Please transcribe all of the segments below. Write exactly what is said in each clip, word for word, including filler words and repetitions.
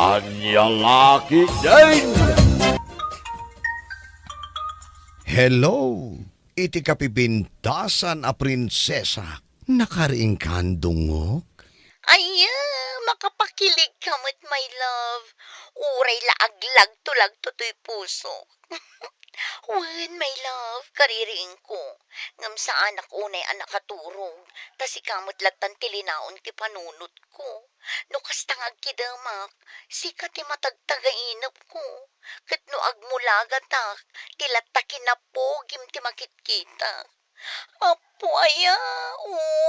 Ania la ketdin? Hello, iti kapipintasan a prinsesa, nakariingkan dungok? Ay, makapakilig ka met, my love. Uray la aglagto-lagto toy pusok. Wen, my love, kaririingko. Ngem saanak unay a nakaturog, ta sika met lattan ti linaon ti panunotko. No kasta nga agkidemak, sika ti matagtagainepko. Ket no agmulagatak, ti latta kinapugim ti makitkitak. Apo aya,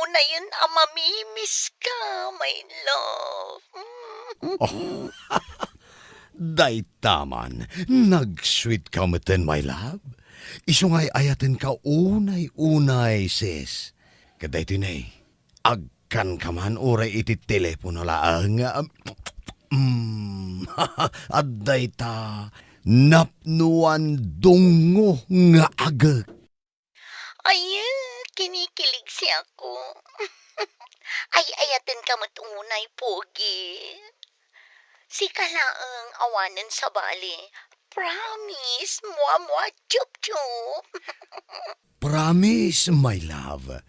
unayen a mamimiss ka, my love. Mm. Oh, dayta man, nag-sweet ka metten, my love. Isu nga ay-ayatenka unay-unay, sis. Ket daytoy ne, agkanka man uray iti telepono laeng nga, mm, adda ita napnoan dungo nga agek. Ay, kinikilig siak. Ay-ayatenka met unay, pogi. Sika laeng awanen sabali. Promise, mua, mua, chup, chup. Promise, my love.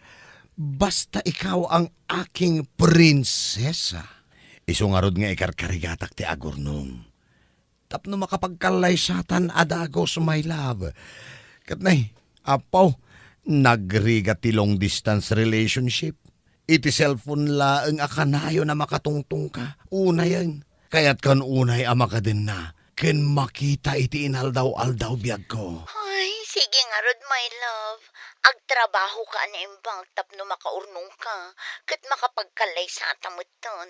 Basta ikaw ang aking prinsesa. Isu ngarud nga ikarkarigatak ti agurnong. Tapno makapagkallaysatan a dagus, my love. Ket nay, apo, nagrigat ti long distance relationship. Iti cellphone laeng a kanayon a makatungtongka, unayen. Kayatkan unay a makadenna ken makita iti inaldaw-aldaw biagko. Ay, sige ngarud, my love. Agtrabahoka a naimbag tapno makaurnongka ket makapagkallaysata metten.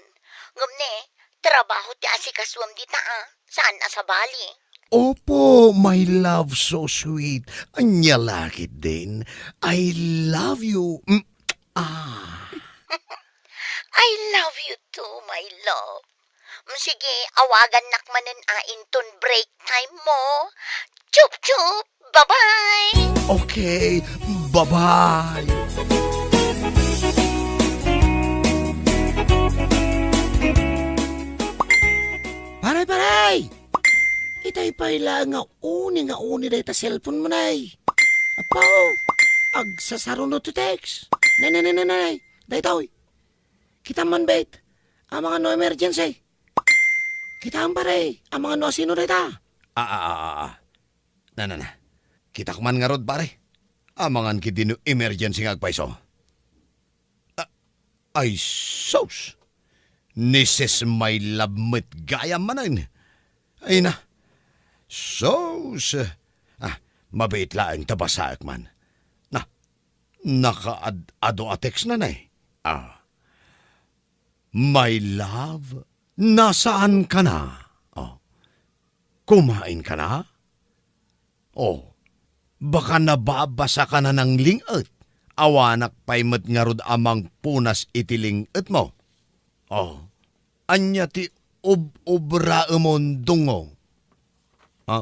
Ngem ne, trabaho ti asikasuem dita, a. Saan a sabali. Opo, my love, so sweet. Ania la ketdin, I love you. Mm, ah. I love you too, my love. Mm, sige, awagannak manen a inton break time mo. Chup, chup! Bye-bye! Okay, bye-bye! Paray, paray! Itay pay laeng nga uni nga uni dayta cellphone mo, nay. Apo, agsasarunod ti text. Nay, nay, nay, nay, nay. Daytoy. Kita man, bet. Amangan no emergency. Kita man, pare. Amangan no asino dayta. Ah, ah, ah, ah, ah. Na, na, na. Kitak man ngarud, pare. Amangan ketdi no emergency nga agpayso. Ah, ay, sus! Ni Sis My Love met gayam manen. Ay na. Sus! Ah, mabiit laeng ta basaek man. Na, nakaad-ado a text na, nay. Ah. My love, nasaan ka na? Oh. Kumain ka na? Oh, baka nababasa ka na ng ling-et. Awanak pay met ngarud a mangpunas iti ling-et mo. Oh, ania ti ub-ubraemon, dungo? Ha?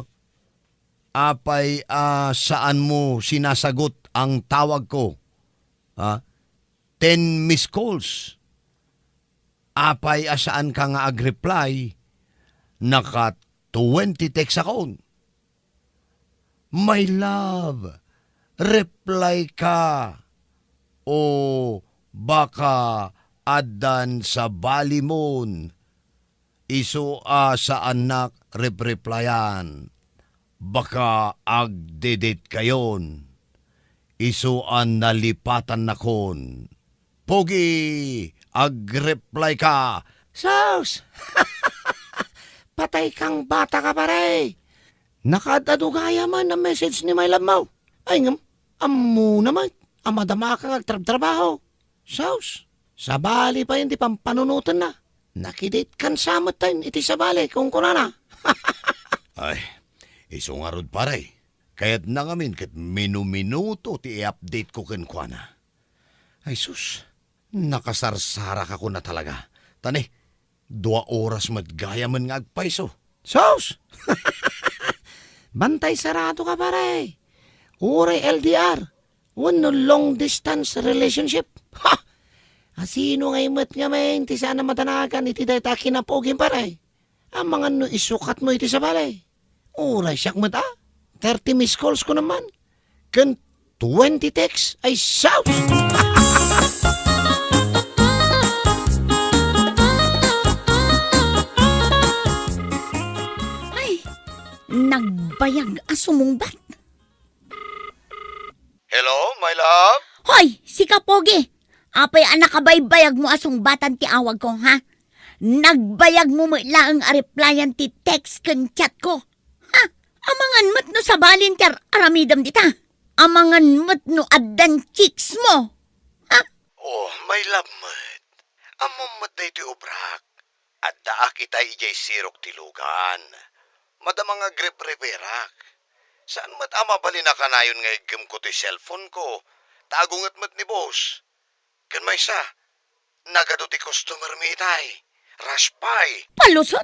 Apay a saan mo sinasagot ang tawag ko? Ha? Ten missed calls. Apay a saan ka nga ag-reply? Naka twenty text akon. My love, reply ka. O baka addan sabalimon. Isu a saannak repreplayan. Baka agdedetkayon. Isu a nalipatannakon. Pogi, agreply ka. Sus! Patay kang bata ka, pare. Nakaad-ado gayam a message ni my love mo. Ay, ngem, ammona met a madama ka nga agtrabtrabaho. Sus, sabali pay ti pampanunotenna. Nakidate kan sa met tayo iti sabali, kunkunana. Ay, isu ngarud, pare. Kayatna ngamin ket minuminuto ti i-update ko kenkuana. Ay sus, nakasarsarak ako na talaga. Ta ne, dua oras met gayamen nga agpayso. Sus! Bantay sarado ka, pare. Uray L D R, wenno long distance relationship. Ha! Asino ngay met ngamin ti saan a madanagan iti dayta a kinapugim, pare? Amangan no isukatmo iti sabali. Uray siak met a, thirty missed calls ko naman. Ken twenty texts. Ay, sus! Ay, nagbayag a sumungbat. Hello, my love? Hoy, sika, Pogi! Apay a nakabaybayag mo a sungbatan ti awag ko, ha? Nagbayag mo met laeng a replyan ti text ken chat ko. Ha? Amangan met no sabalin ti ar-aramidem dita. Amangan met no addan chicks mo. Ha? Oh, my love met. Ammom met daytoy obrak. Addaak itay idiay sirok ti lugan. Madama nga agrep-reperak. Saan met a mabalin a kanayon nga iggem ko ti cellphone ko, ta agunget met ni boss. Ken maysa, nagadu ti customer mi itay. Rush pay. Palusot?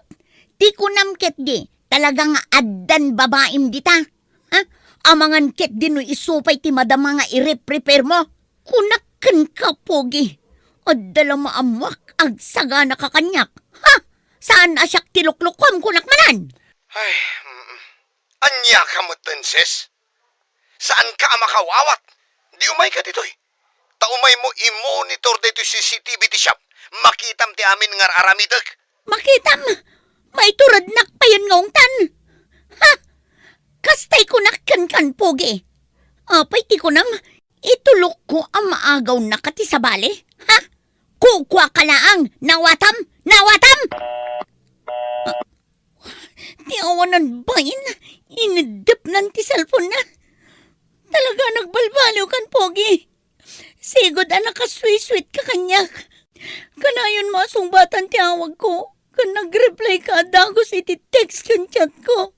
Ti kunam ketdi, talaga nga addan babaim dita. Ha? Amangan ketdi no isu pay ti madama nga i-repair mo. Kunak kenka, Pogi. Adda la maammoak, agsaganaka kaniak. Ha? Saan a siak ti luklukom, kunak manen? Ay, mm. Ania ka metten, sis? Saanka a makaawat? Di umayka ditoy. Ta umaymo, i-monitor daytoy C C T V ti shop. Makitam ti amin nga ar-aramidek. Makitam? Maiturednak payen nga ungtan? Ha? Kastay kunak kenkan, Pogi. Apay ti kunam, itulokko a maagawnaka ti sabali? Ha? Kukuaka laeng, nawatam? Nawatam? Ti awanan bain, ineddepnan ti cellphone-na. Talaga nagbalbaliwkan, Pogi. Sigud a nakasweet-sweet ka kaniak. Kanayon mo a sungbatan ti awag ko, ken nag-reply ka a dagus iti text ken chat ko.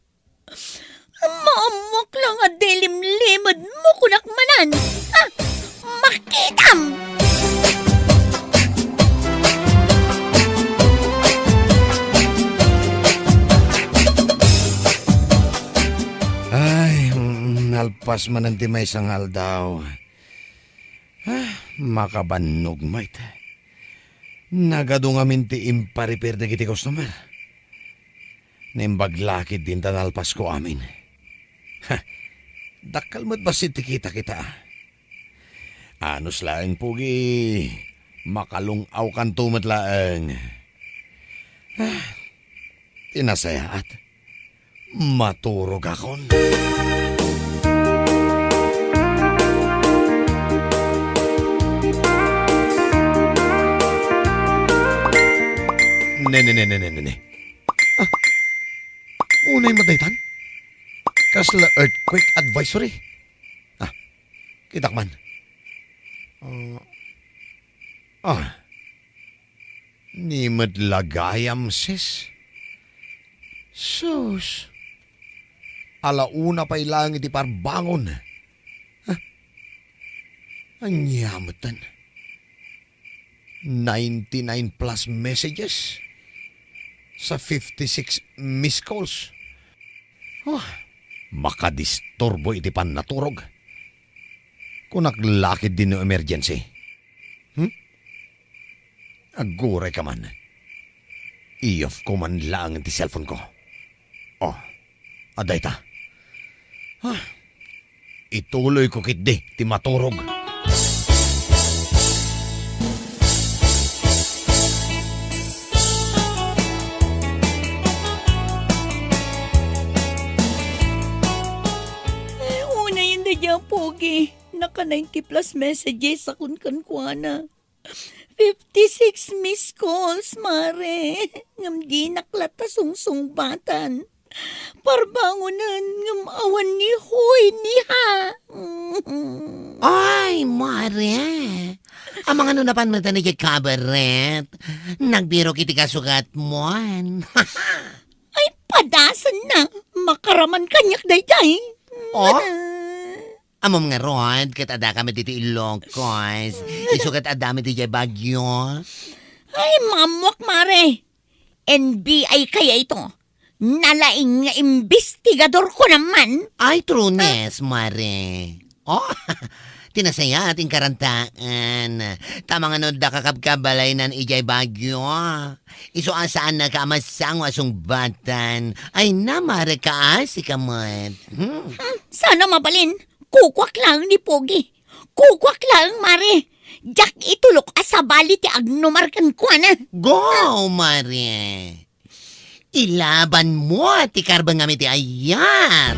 Maammoak la nga dilimlimed mo kunak manen. Ha? Makitam! Ay, mm, nalpas manen ti maysa nga aldaw. Ah, makabannog met. Nagadu ngamin ti impa-repair dagiti customer. Naimbag la ketdi ta nalpasko amin. Ha, dakkel met bassit ti kita-kita. Anus laeng, Pogi, makalung-awkanto met laeng. Ah, ti nasayaat, maturogakon. Ne, ne, ne, ne, ne, ne, ne. Ah, unay met daytan? Kasla earthquake advisory? Ah, kitak man. Ah, ah. Ni met la gayam, sis. Sus. Ala una pay laeng iti parbangon. Ah, ania metten? Ninety-nine plus messages sa fifty-six missed calls. Oh, makadisturbo iti pannaturog. Kunak la ketdi no emergency. Hmm? Aguray ka man. I-off ko man laeng ti cellphone ko. Oh, adda ita. Ah, ituloy ko ketdi ti maturog. Ay, unayen daydiay a Pogi. Naka ninety plus messages a kunkuana. Fifty-six missed calls, mare. Ngem dinak latta sungsungbatan. Parbangonen, ngem awan ni huy ni ha. Ay, mare. Amangan no napan met idiay kabaret. Nagbirok iti kasugatmon. Ay, padasenna. Makaraman kaniak daydiay. Oh? Ammom ngarud, ket adda kami ditoy Ilocos. Isu ket adda mi ditoy Baguio. Ay, maammoak, mare. N B I kaya ito? Nalaing nga imbestigador ko naman. Ay, trunes, mare. Oh, Ti nasayaat, inkarantaan. Ta mangano da kakabkabalaynan idiay Baguio. Isu a saannaka a masango a sungbatan. Ay na, mare, kaasi ka met. Hmm. Hmm, sana mabalin. Kukuak laeng ni Pogi. Kukuak laeng, mare. Diak itulok a sabali ti agnumar kenkuana. Go, mare. Ilaban mo ti karbeng nga iti ayat.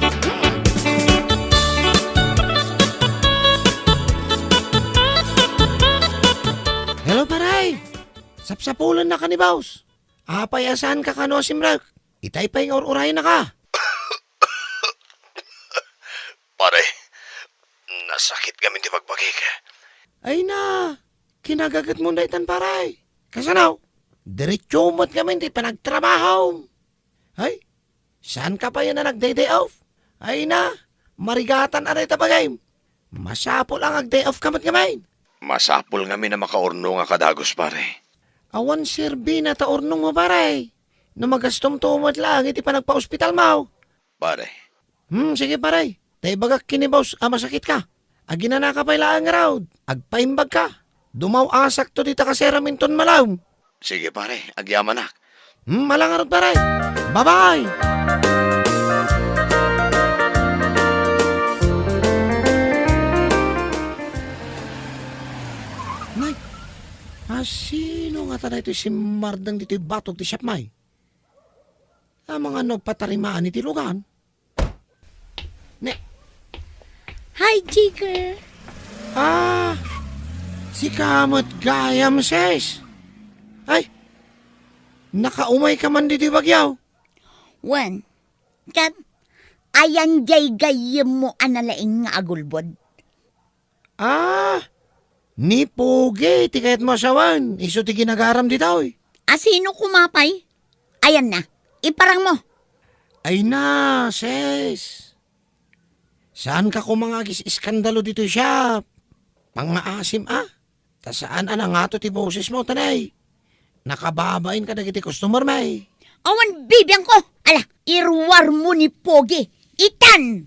Hello, paray. Sapsapulennaka ni Boss. Apay a saanka kano a simrek? Itay pay nga ur-urayennaka. Pare, nasakit ngamin ti bagbagik. Ay na, kinagagetmo daytan, pare. Kasano? Diretso met ngamin ti panagtrabaho. Ay, saanka pay a nagday-day off? Ay na, marigatan a dayta bagim. Masapul a nagday off ka met ngamin. Masapul ngamin a makaurnongak a dagus, pare. Awan serbina ta urnongmo, pare. No magastomto met laeng iti panagpaospitalmo. Pare. Hmm, sige, pare. Ta ibagak ken ni Boss a masakitka. Aginanaka pay laeng ngarud. Agpaimbagka. Dumaw-asakto dita kaseraminton malaem. Sige, pare. Agyamanak. Hmm, ala ngarud, pare. Bye-bye! Nay, asino ngata daytoy simmardeng ditoy batog ti siapmay? Amangan no patarimaan iti lugan. Ne. Hi, Jigger. Ah, sika met gayam, sis. Ay, nakaumayka man ditoy Baguio? Wen, ket ayan diay gayyemmo a nalaing nga agulbod? Ah, ni Pogi ti kayatmo a sawen, isu ti ginagaram ditoy. A sino koma pay? Ayan na, iparangmo. Ay na, sis. Saanka koma nga agis-iskandalo ditoy siap? Pangngaasim a. Ta saan a nangato ti bosesmo, tanay. Nakababain kadagiti customer, may. Awan bibiangko! Ala, iruarmo ni Pogi! Itan!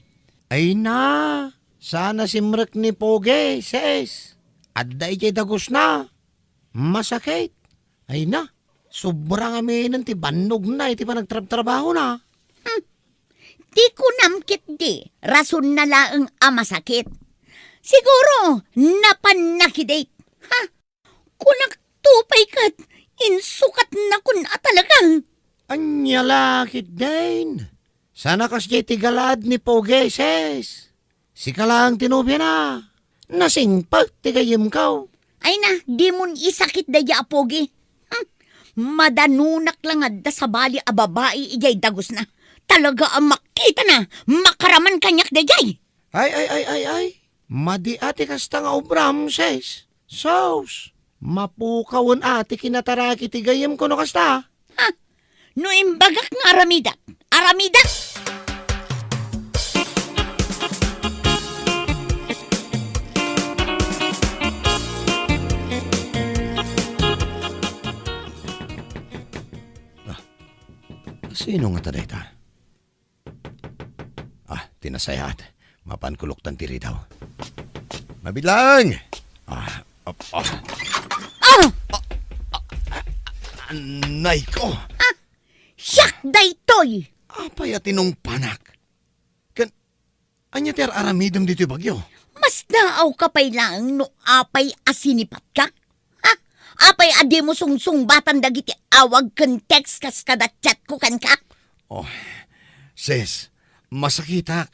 Ay na, saan a simrek ni Pogi, sis. Adda idiay dagusna. Masakit. Ay na, sobra ngaminen ti bannogna iti panagtrabtrabahona. Hmm. Ti kunam ketdi, rasonna laeng a masakit. Siguro, napanna ki date. Ha? Kunakto pay ket, insukatnakon a talaga. Ania la ketdin? Saan a kasdiay ti galaad ni Pogi, sis. Sika laeng ti nobiana. Nasingpet ti gayyemko. Ay na, dimon isakit daydiay a Pogi. Hmm. Madanonak la nga adda sabali a babai idiay dagusna. Talaga a makitana, makaraman kaniak daydiay. Ay, ay, ay, ay, ay. Madi a ti kasta nga obram, sis. Sus, mapukawen a ti kinataraki ti gayyemko no kasta. Ha? No imbagak nga aramidak, aramidak! Ah, sino ngata dayta? Ah, ti nasayaat. Mapanko luktan ti ridaw. Mabilang! Ah, ah, ah. Ah! Anay ko! Ah! Siak daytoy! Apay a tinungpanak? Ken, ania ti ar-aramidem ditoy bagyo? Masdaawka pay laeng no apay a sinipatka? Ha? Apay a dimo sungsungbatan dagiti awag ken text kas kada chatko kenka? Oh, sis, masakitak.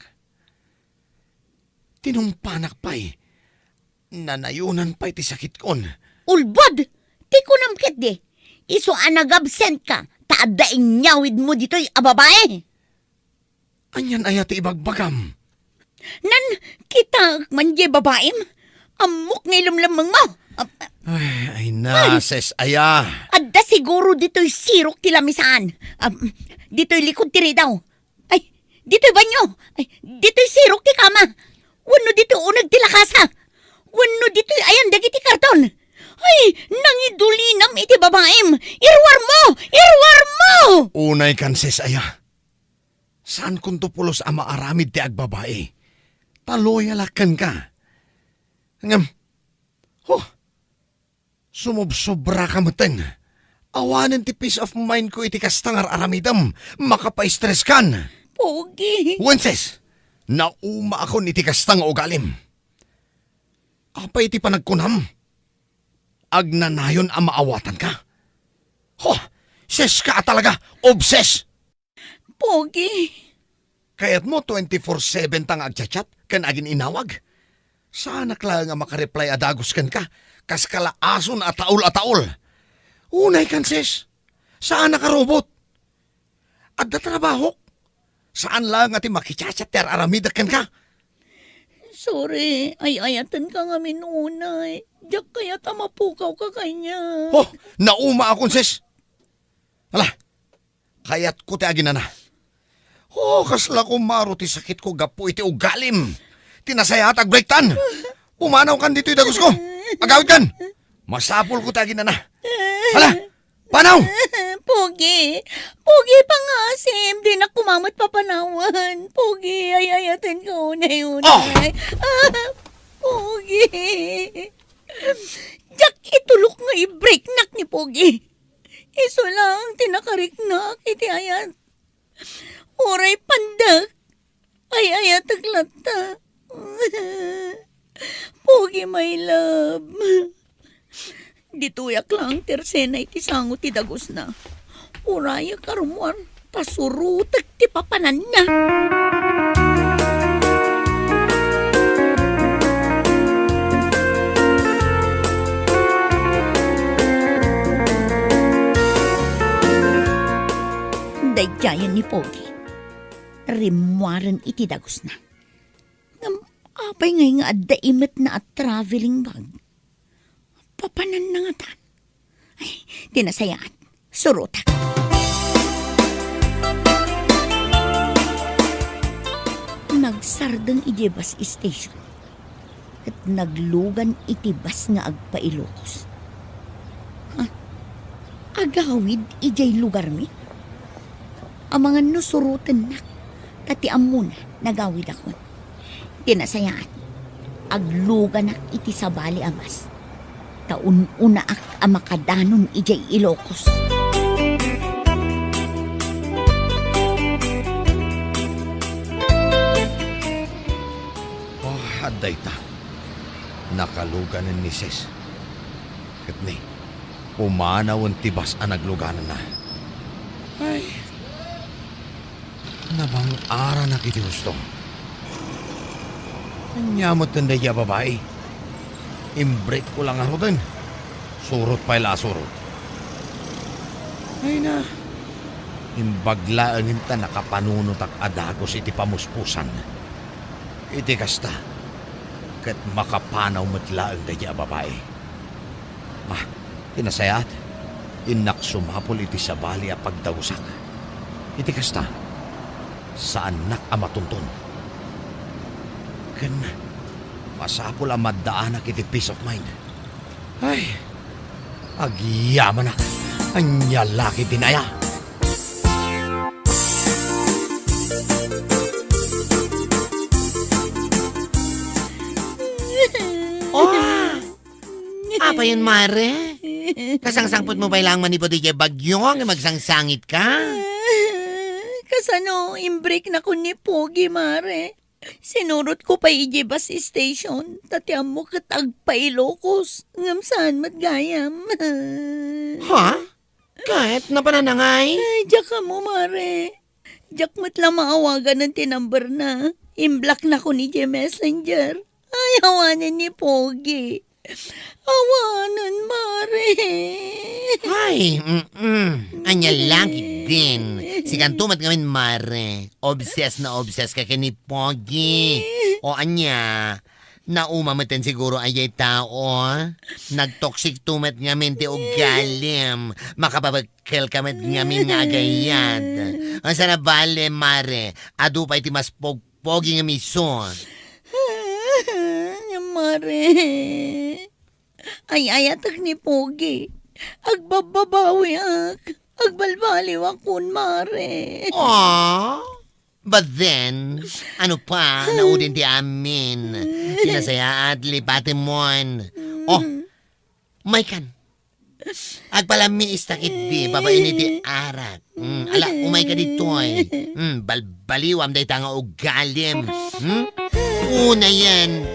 Tinungpanak pay. Nanayonan pay ti sakitkon. Ulbod! Ti kunam ketdi, isu a nagabsentka, ta adda inyawidmo ditoy a babai. Anian aya ti ibagbagam? Nan, kitaek man diay babaim. Ammok nga ilemlemmengmo. Ap-, Ay, ay na, ay. Ses aya. Adda siguro ditoy sirok ti lamisaan. Am, ditoy likod ti ridaw. Ay, ditoy banyo. Ay, ditoy sirok ti kama. Wenno ditoy uneg ti lakasa. Wenno ditoy ayan dagiti karton. Ay, nangidulinam iti babaim. Iruarmo! Iruarmo! Unay kan, ses aya. Saankonto pulos a maaramid ti agbabai. Ta loyalak kenka. Ngem, huh, sumubsobra ka metten. Awanen ti peace of mind ko iti kasta nga ar-aramidem. Makapastress kan. Pogi. Wences, naumaakon iti kasta nga ugalim. Apay iti panagkunam? Agnanayon a maawatanka? Huh, seska a talaga, obses! Pogi. Kayatmo twenty-four seven ta nga agchat-chat ken agin-inawag? Saanak laeng a makareply a dagus kenka, kas kalaason a taol a taol. Unay kan, sis. Saanak a robot. Adda trabahok. Saan laeng a ti makichat-chat ti ar-aramidek kenka. Sorry, ay-ayatenka ngamin unay. Diak kayat a mapukawka kaniak. Oh, naumaakon, sis. Ala, kayatko ti aginana. Oh, kasla kumaro ti sakitko gapu iti ugalim. Ti nasayaat, agbreaktan. Pumanawkan ditoy dagusko. Agawidkan. Masapulko ti aginana. Hala, panaw! Pogi, Pogi, pangasim, dinak koma met papanawen. Pogi, ay-ayatenka unay-unay. Oh! Ah, Pogi. Diak itulok nga i-breaknak ni Pogi. Isu laeng ti nakariknak iti ayat. Uray pandek, ay-ayatek latta. Pogi, my love. Ditoyak laeng ti ersena iti sango ti dagusna. Urayak a rummuar ta surotek ti papananna. Daydiayen ni Pogi. Rimmuaren iti dagusna. Ngem apay ngay nga adda imetna a traveling bag? Papananna ngatan. Ay, ti nasayaat. Surotak. Nagsardeng idiay bus station ket naglugan iti bus nga agpa-Ilocos. Ha? Agawid idiay lugarmi? Amangan no surotennak, ta ti ammona, nagawidakon. Ti nasayaat, agluganak iti sabali a bus, ta un-unaak a makadanon idiay Ilocos. Oh, adda ita. Nakaluganen ni Ses. Ket ni, pumanawen ti bus a nagluganenna. Ay, nabang-aranak iti husto. Ania met daydi a babai? Imbreakko la ngaruden. Surot pay la a surot. Ay na, imbag laengen ta nakapanunotak a dagus iti pamuspusan. Iti kasta, ket makapanaw met laeng daydi a babai. Ah, ti nasayaat, innak sumapul iti sabali a pagdagusak. Iti kasta, saannak a matunton. Ken masapul a maddaanak iti peace of mind. Ay, agyamanak. Ania la ketdin aya? Oh! Apayen, mare? Kasangsangpetmo pay laeng manipud idiay bagyo ngem agsangsangitka? Kasano, imbreaknakon ni Pogi, mare. Sinurotko pay idiay bus station, ta ti ammo ket agpa-Ilocos, ngem saan met gayam. Ha? Ket napananangay? Ay, diak ammo, mare. Diak met la maawaganen ti numberna. Imblocknakon idiay messenger. Ay, awanen ni Pogi. Awanen, mare. Ay, mm-mm. Ania la ketdin? Sikanto met ngamin, mare. Obses na obses ka ken ni Pogi. O ania? Nauma metten siguro a dayta. Nagtoksikto met ngamin ti ugalim. Makapabekkel ka met ngamin nga agayat. Ania a bale, mare? Adu pay ti mas pog- Pogi nga miso. Mare, ay-ayatek ni Pogi. Agbababawiak. Agbalbaliwakon, mare. Aw, but then, ano pa, naudin ti amin. Ti nasayaat, lipatemon. Oh, umaykan. Agpalammiista ketdi babaen iti arak. Mm, ala, umayka ditoy. Mm, balbaliwam dayta nga ugalim. Hmm? Unayen,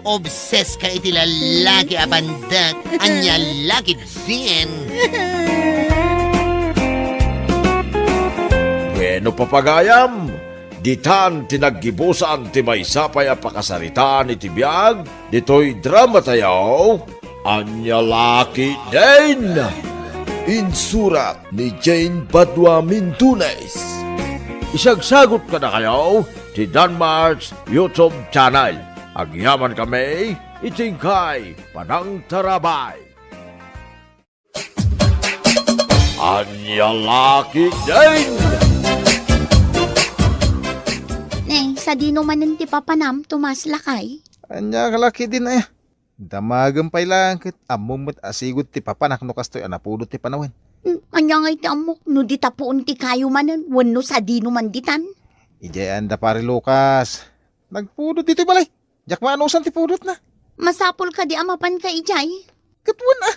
obses ka iti lalaki a pandak. Ania la ketdin? Bueno, papagayam, ditan ti naggibusan ti maysa pay a pakasaritaan iti biag ditoy drama tayo, Ania la ketdin? Insurat ni Jane Badua Mintunes. Isagsagut kadakayo ti Danmark's YouTube channel. Agyaman kami iti inkay panangtarabay. Ania la ketdin? Ne, sadino manen ti papanam, Tomas, lakay? Ania ka la ketdin aya? Damagem pay laeng ket ammom met a sigud ti papanak no kastoy a napudot ti panawen. Hmm, ania ngay ti ammok no dita puon ti kayo manen wenno sadino man ditan? Idiay anda Pare Lucas. Nagpudot ditoy balay. Diak maanusan ti pudotna. Masapul kadi a mapanka idiay? Ket wen a.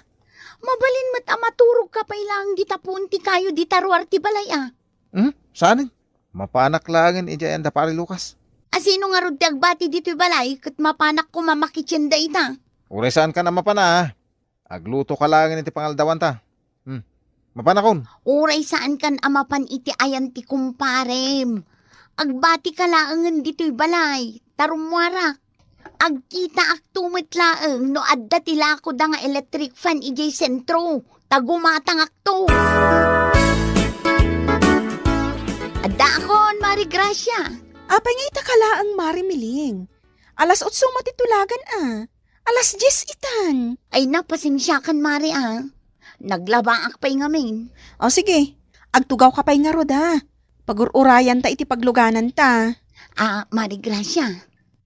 Mabalin met a maturogka pay laeng dita puon ti kayo dita ruar ti balay a. Hmm? Saanen? Mapanak laengen idiay anda Pare Lucas. A sino ngarud ti agbati ditoy balay ket mapanak koma makitien dayta? Uray saankan a mapan a. Aglutoka laengen iti pangaldawanta. Hmm. Mapanakon. Uray saankan a mapan iti ayan ti kumparem. Agbatika laengen ditoy balay, ta rummuarak. Agkitaakto met laeng no adda ti lakoda nga electric fan idiay sentro, ta gumatangakto. Addaakon, Mari Gracia. Apay nga ita ka laeng, Mari Miling? Alas otso met ti tulagan a. Alas dies itan. Ay, napasensiakan, Mari, a. Naglabaak pay ngamin. O, sige. Agtugawka pay ngarud, a. Pagur-urayanta iti paglugananta. A, Mari Gracia,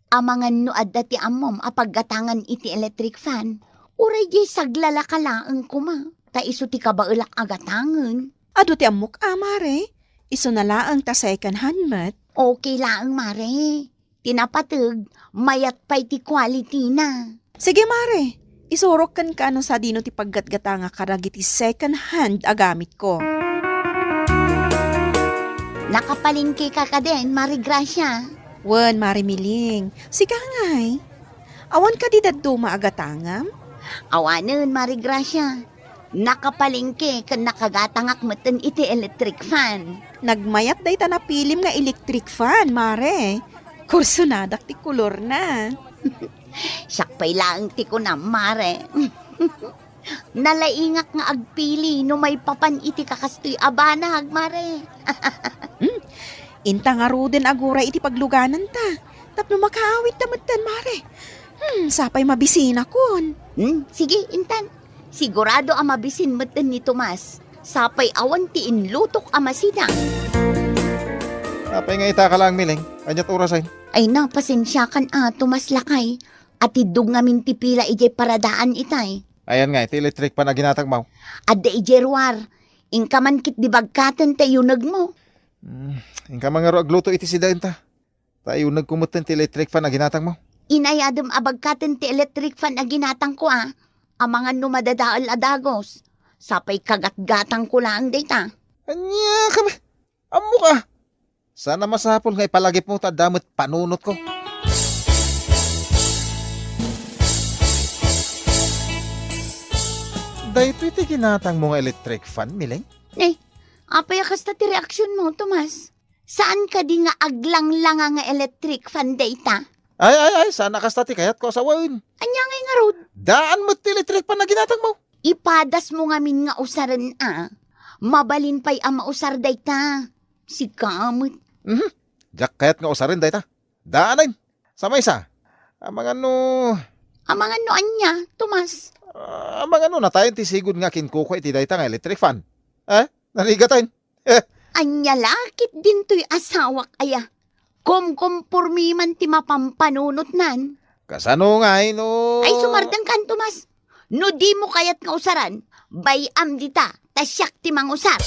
amangan no adda ti ammom a paggatangan iti electric fan, uray diay saglalaka laeng koma, ta isu ti kabaelak a gatangen. Adu ti ammok a, Mare. Isuna laeng ta second hand met. Okay laeng, Mare. Ti napateg, mayat pay ti quality-na. Sige, Mare. Isurok kenka no sadino ti paggatgatangak kadagiti second hand a gamitko. Nakapalengkeka kadin, Mari Gracia? Wen, Mari Miling. Sika ngay? Awan kadi dadduma a gatangam? Awanen, Mari Gracia. Nakapalengke ken nakagatangak metten iti electric fan. Nagmayat dayta napilim nga electric fan, Mare. Kursonadak ti kolorna. Siak pay laeng ti kunam, Mare. Nalaingak nga agpili no maipapan iti kakastoy a banag, Mare. Hmm, inta ngaruden aguray iti paglugananta. Tapno makaawidta metten, Mare. Hmm, sapay mabisinakon. Hmm, sige, intan. Sigurado a mabisin metten ni Tomas. Sapay awan ti inlutok a masida. Apay nga ita ka laeng, Miling? Aniat orasen? Ay, napasensiakan a, Tomas, lakay. Atiddog ngamin ti pila idiay paradaan itay. Ayan nga, iti electric fan a ginatangmo. Adda idiay ruar. Inka man ketdi bagkaten ti ayunegmo. Hmm, inka man ngarud agluto iti sidaenta. Ta ayunegko metten ti electric fan a ginatangmo. Inayadem a bagkaten ti electric fan a ginatangko a. Amangan no madadael a dagus. Sapay kagatgatangko laeng dayta. Ania ka ba? Ammok a. Saan a masapul nga ipalagipmo ta adda met panunotko. Daytoy ti ginatangmo nga electric fan, Miling? Eh, apay a kasta ti reaksionmo, Tomas? Saan kadi nga aglanglanga nga electric fan dayta? Ay, ay, ay, saan a kasta ti kayatko a sawen. Ania ngay ngarud? Daan met ti electric fan a ginatangmo. Ipadasmo ngamin nga usaren a. Mabalin pay a mausar dayta. Sika met. Mhm. Diak kayat nga usaren dayta. Daanen. Sa maysa. Amangan no. Amangan no ania, Tomas? Ah, amangan no natayen ti sigud nga kinkukua iti dayta nga electric fan. Eh? Narigaten. Ania la ketdin toy asawak aya? Kumkumpormi man ti mapampanunotnan. Kasano ngay no? Ay, sumardengkan, Tomas. No dimo kayat nga usaran, bay-am dita, ta siak ti mangusar.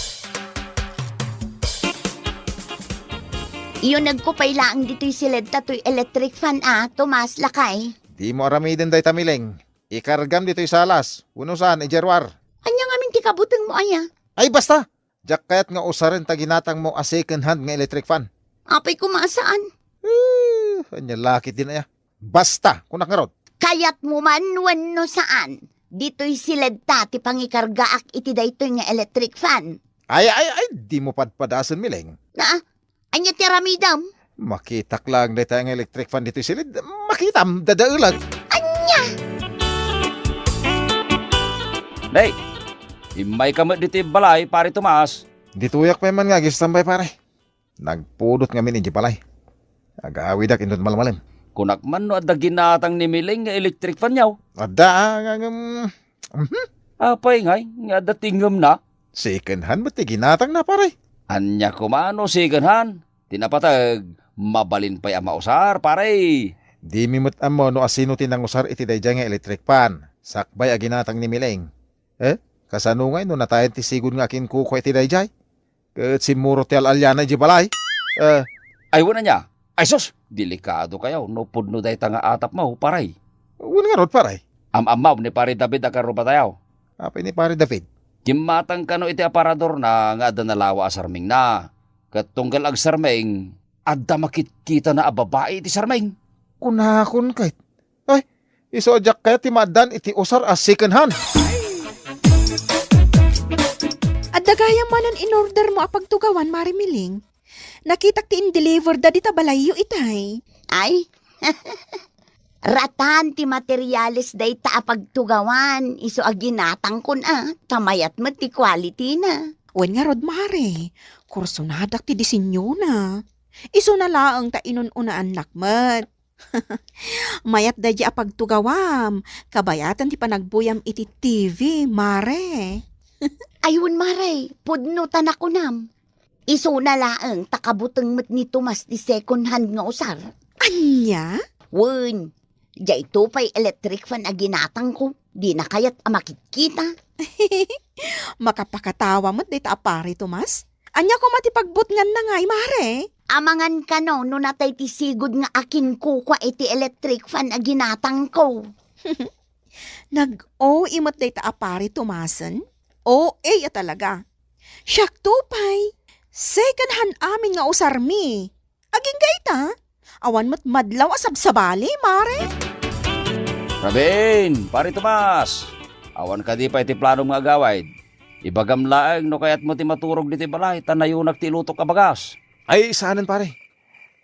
Iyunegko pay laeng ditoy siledta toy electric fan a, Tomas, lakay. Dimo aramiden dayta, Miling. Ikargam ditoy salas, wenno saan, idiay ruar. Ania ngamin ti kabutengmo aya? Ay, basta! Diak kayat nga usaren ta ginatangmo a second hand nga electric fan. Apay koma a saan? Eh, ania la ketdin aya? Basta, kunak ngarud. Kayatmo man wenno saan, ditoy siledta ti pangikargaak iti daytoy nga electric fan. Ay, ay, ay, dimo padpadasen, Miling. Na, ania ti aramidem? Makitak laeng dayta nga electric fan ditoy siled. Makitam, dadaelag. Ania? Nay, immayka met ditoy balay, Pare Tomas. Ditoyak pay man nga agistambay, pare. Nagpudot ngamin idiay balay. Agawidak inton malmalem. Kunak man no adda ginatang ni Miling nga electric fan yaw. Adda, ah, nga, ngem, mhm. Apay ngay, nga adda tingemna? Second hand met ti ginatangna, pare. Ania koma no second hand? Ti napateg, mabalin pay a mausar, pare. Dimi met ammo no asino ti nangusar iti daydiay nga electric fan. Sakbay a ginatang ni Miling. Eh, kasano ngay no natayen ti sigud nga akinkukua iti daydiay? Ket simmurot ti al-aliana idiay balay. Eh. Ay, wen ania? Ay, sus! Delikadokayo no pudno dayta nga atapmo, pare. Wen ngarud, pare. Am-ammo ni Pare David a karrubatayo. Apay ni Pare David? Gimmatang kano iti aparadorna nga adda nalawa a sarmingna. Ket tunggal agsarming, adda makitkitana a babai iti sarming. Kunakon ket. Ay, isu a diak kayat ti maaddaan iti usar a second hand. Adda gayam manen inordermo a pagtugawan, Mare Miling. Nakitak ti indeliverda dita balayyo itay. Ay, ratan ti materiales dayta a pagtugawan, isu a ginatangkon a, ta mayat met ti quality na. Wen ngarud, Mare, kursonadak ti disenyona. Isuna laeng ta inun-unaannak met. Mayat daydiay a pagtugawam, kabayatan ti panagbuiam iti T V, Mare. Ay, wen, Mare, pudno ta nakunam. Isuna laeng ta kabuteng met ni Tomas ti second hand nga usar. Ania? Wen, daytoy pay electric fan a ginatangko, dina kayat a makitkita. Makapakatawa met dayta a Pare Tomas. Ania koma ti pagbutnganna ngay, Mare? Amangan kano no natay ti sigud nga akinkukua iti electric fan a ginatangko. Nag-O A met dayta a Pare Tomasen? O A a talaga. Siakto pay, second hand amin nga usarmi. Agingga ita, awan met madlaw a sabsabali, Mare. Rabin, Pare Tomas, awan kadi pay ti planom nga agawid? Ibagam laeng no kayatmo ti maturog ditoy balay ta nayunak ti ilutok a bagas. Ay, saanen, pare.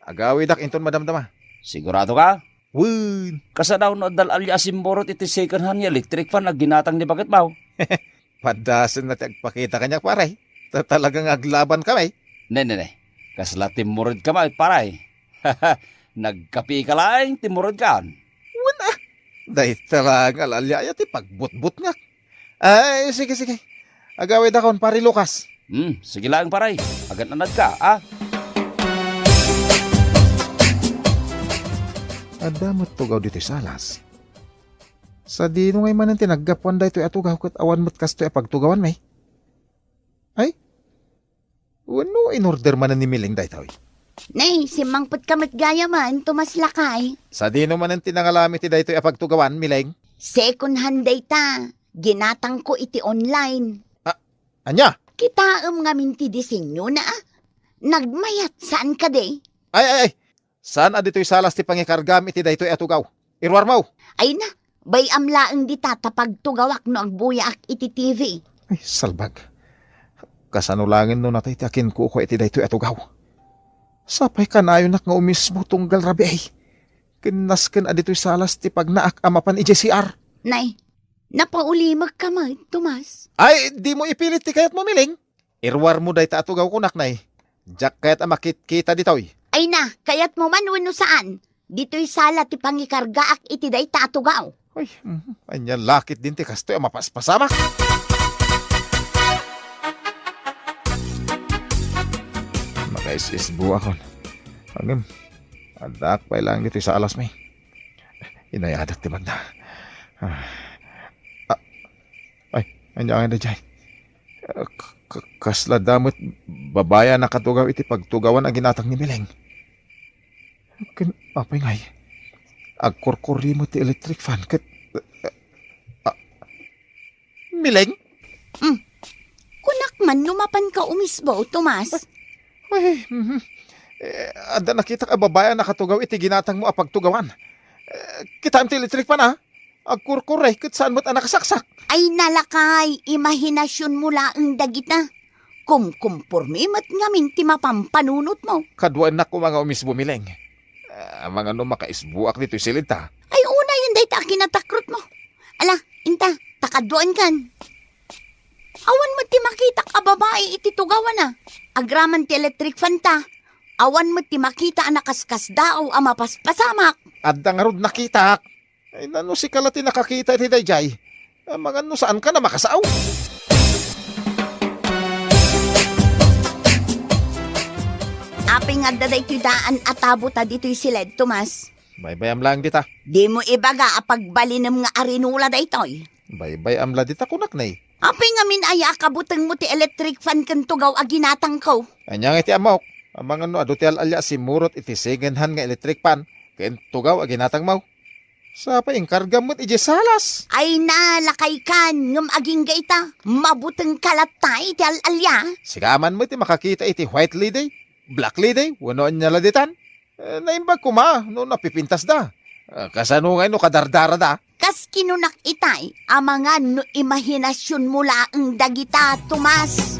Agawidak inton madamdama. Sigurado ka? Wen. Kasano no adda al-alia a simmurot iti second hand nga electric fan a ginatang ni baketmo? Paddasen na ti agpakita kaniak, pare. Ta talaga nga aglaban kami. Ne, ne, ne. Kasla timmurodka met, pare. Nagkapi ka laeng, timmurodkan. Wen, ah. Dayta la nga al-alia aya ti pagbutbutngak. Ay, sige, sige. Agawidakon, Pare Lucas. Hmm, sige laeng, pare. Agan-anadka, ah. Adda met tugaw ditoy salas. Sadino ngay manen ti naggapuan daytoy a tugaw ket awan met kastoy a pagtugawanmi? Ay? Wenno inorder manen ni Miling daytoy? Nay, simmangpetka met gayamen, Tomas lakay. Sadino manen ti nangalam iti daytoy a pagtugawan, Miling? Second hand dayta. Ginatangko iti online. Ah, ania? Kitaem ngamin ti disenyona, ah. Nagmayat, saan kadi? Ay, ay, ay. Saan a ditoy salas ti pangikargam iti daytoy a tugaw? Iruarmo! Ay na, bay-am laeng dita ta pagtugawak no agbuyaak iti T V. Ay, salbag. Kasano laengen no natay ti akinkukua iti daytoy a tugaw? Sapay kanayonak nga umismo tunggal rabii. Ken nasken a ditoy salas ti pagnaak a mapan idiay C R. Nay, napaulimekka met, Tomas. Ay, dimo ipilit ti kayatmo, Miling. Iruarmo dayta a tugaw, kunak, nay. Diak kayat a makitkita ditoy. Ay na, kayatmo man wenno saan? Ditoy sala ti pangikargaak iti dayta a tugaw. Ay, mhm. Ania la ketdin ti kastoy a mapaspasamak? Makaisisbuakon. Ngem, addaak pay laeng ditoy salasmi. Inayadak ti magna. Ah. Ah. Ay, ania ngay daydiay? Ah, k-, k-, kasla da met babai a nakatugaw iti pagtugawan a ginatang ni Miling. Ken apay ngay? Agkurkuri met ti electric fan ket, ah, Mileng? Hmm. Kunak man no mapanka umisbo, Tomas. Ay, mhm. Eh, adda nakitak a babai a nakatugaw iti ginatangmo a pagtugawan. Eh, kitaem ti electric fan, a? Agkurkuri ket saan met a nakasaksak. Ay, nalakay, imahinasionmo laeng dagita. Kumkumpormi met ngamin ti mapampanunotmo. Kaduaennak koma nga umisbo, Mileng. Ah, amangan no makaisboak ditoy siled ta. Ay, unayen dayta a kinatakrotmo. Ala, inta, ta kaduaenkan. Awan met ti makitak a babai iti tugawana. Agraman ti electric fan ta. Awan met ti makita a nakaskasdaaw a mapaspasamak. Adda ngarud nakitak. Ay, nano sika la ti nakakita iti daydiay? Amangan no saanka a makasao. Apay nga adda daytoy daan a tabota ditoy siled, Tomas? Baybay-am laeng dita. Dimo ibaga a pagbalinem nga arinula daytoy. Baybay-am la dita, kunak, nay. Apay ngamin aya a kabutengmo ti electric fan ken tugaw a ginatangko? Ania nga iti ammok? Amangan no adu ti al-alia a simmurot iti second hand nga electric fan ken tugaw a ginatangmo. Sapay inkargam met idiay salas. Ay na, lakaykan, ngem agingga ita, mabutengka latta iti al-alia. Sika man met ti makakita iti white lady, black lady, wenno ania la ditan. Eh, naimbag koma no napipintasda. Eh, kasano ngay no kadardarada? Kas kinunak itay, amangan no imahinasionmo laeng dagita, Tomas.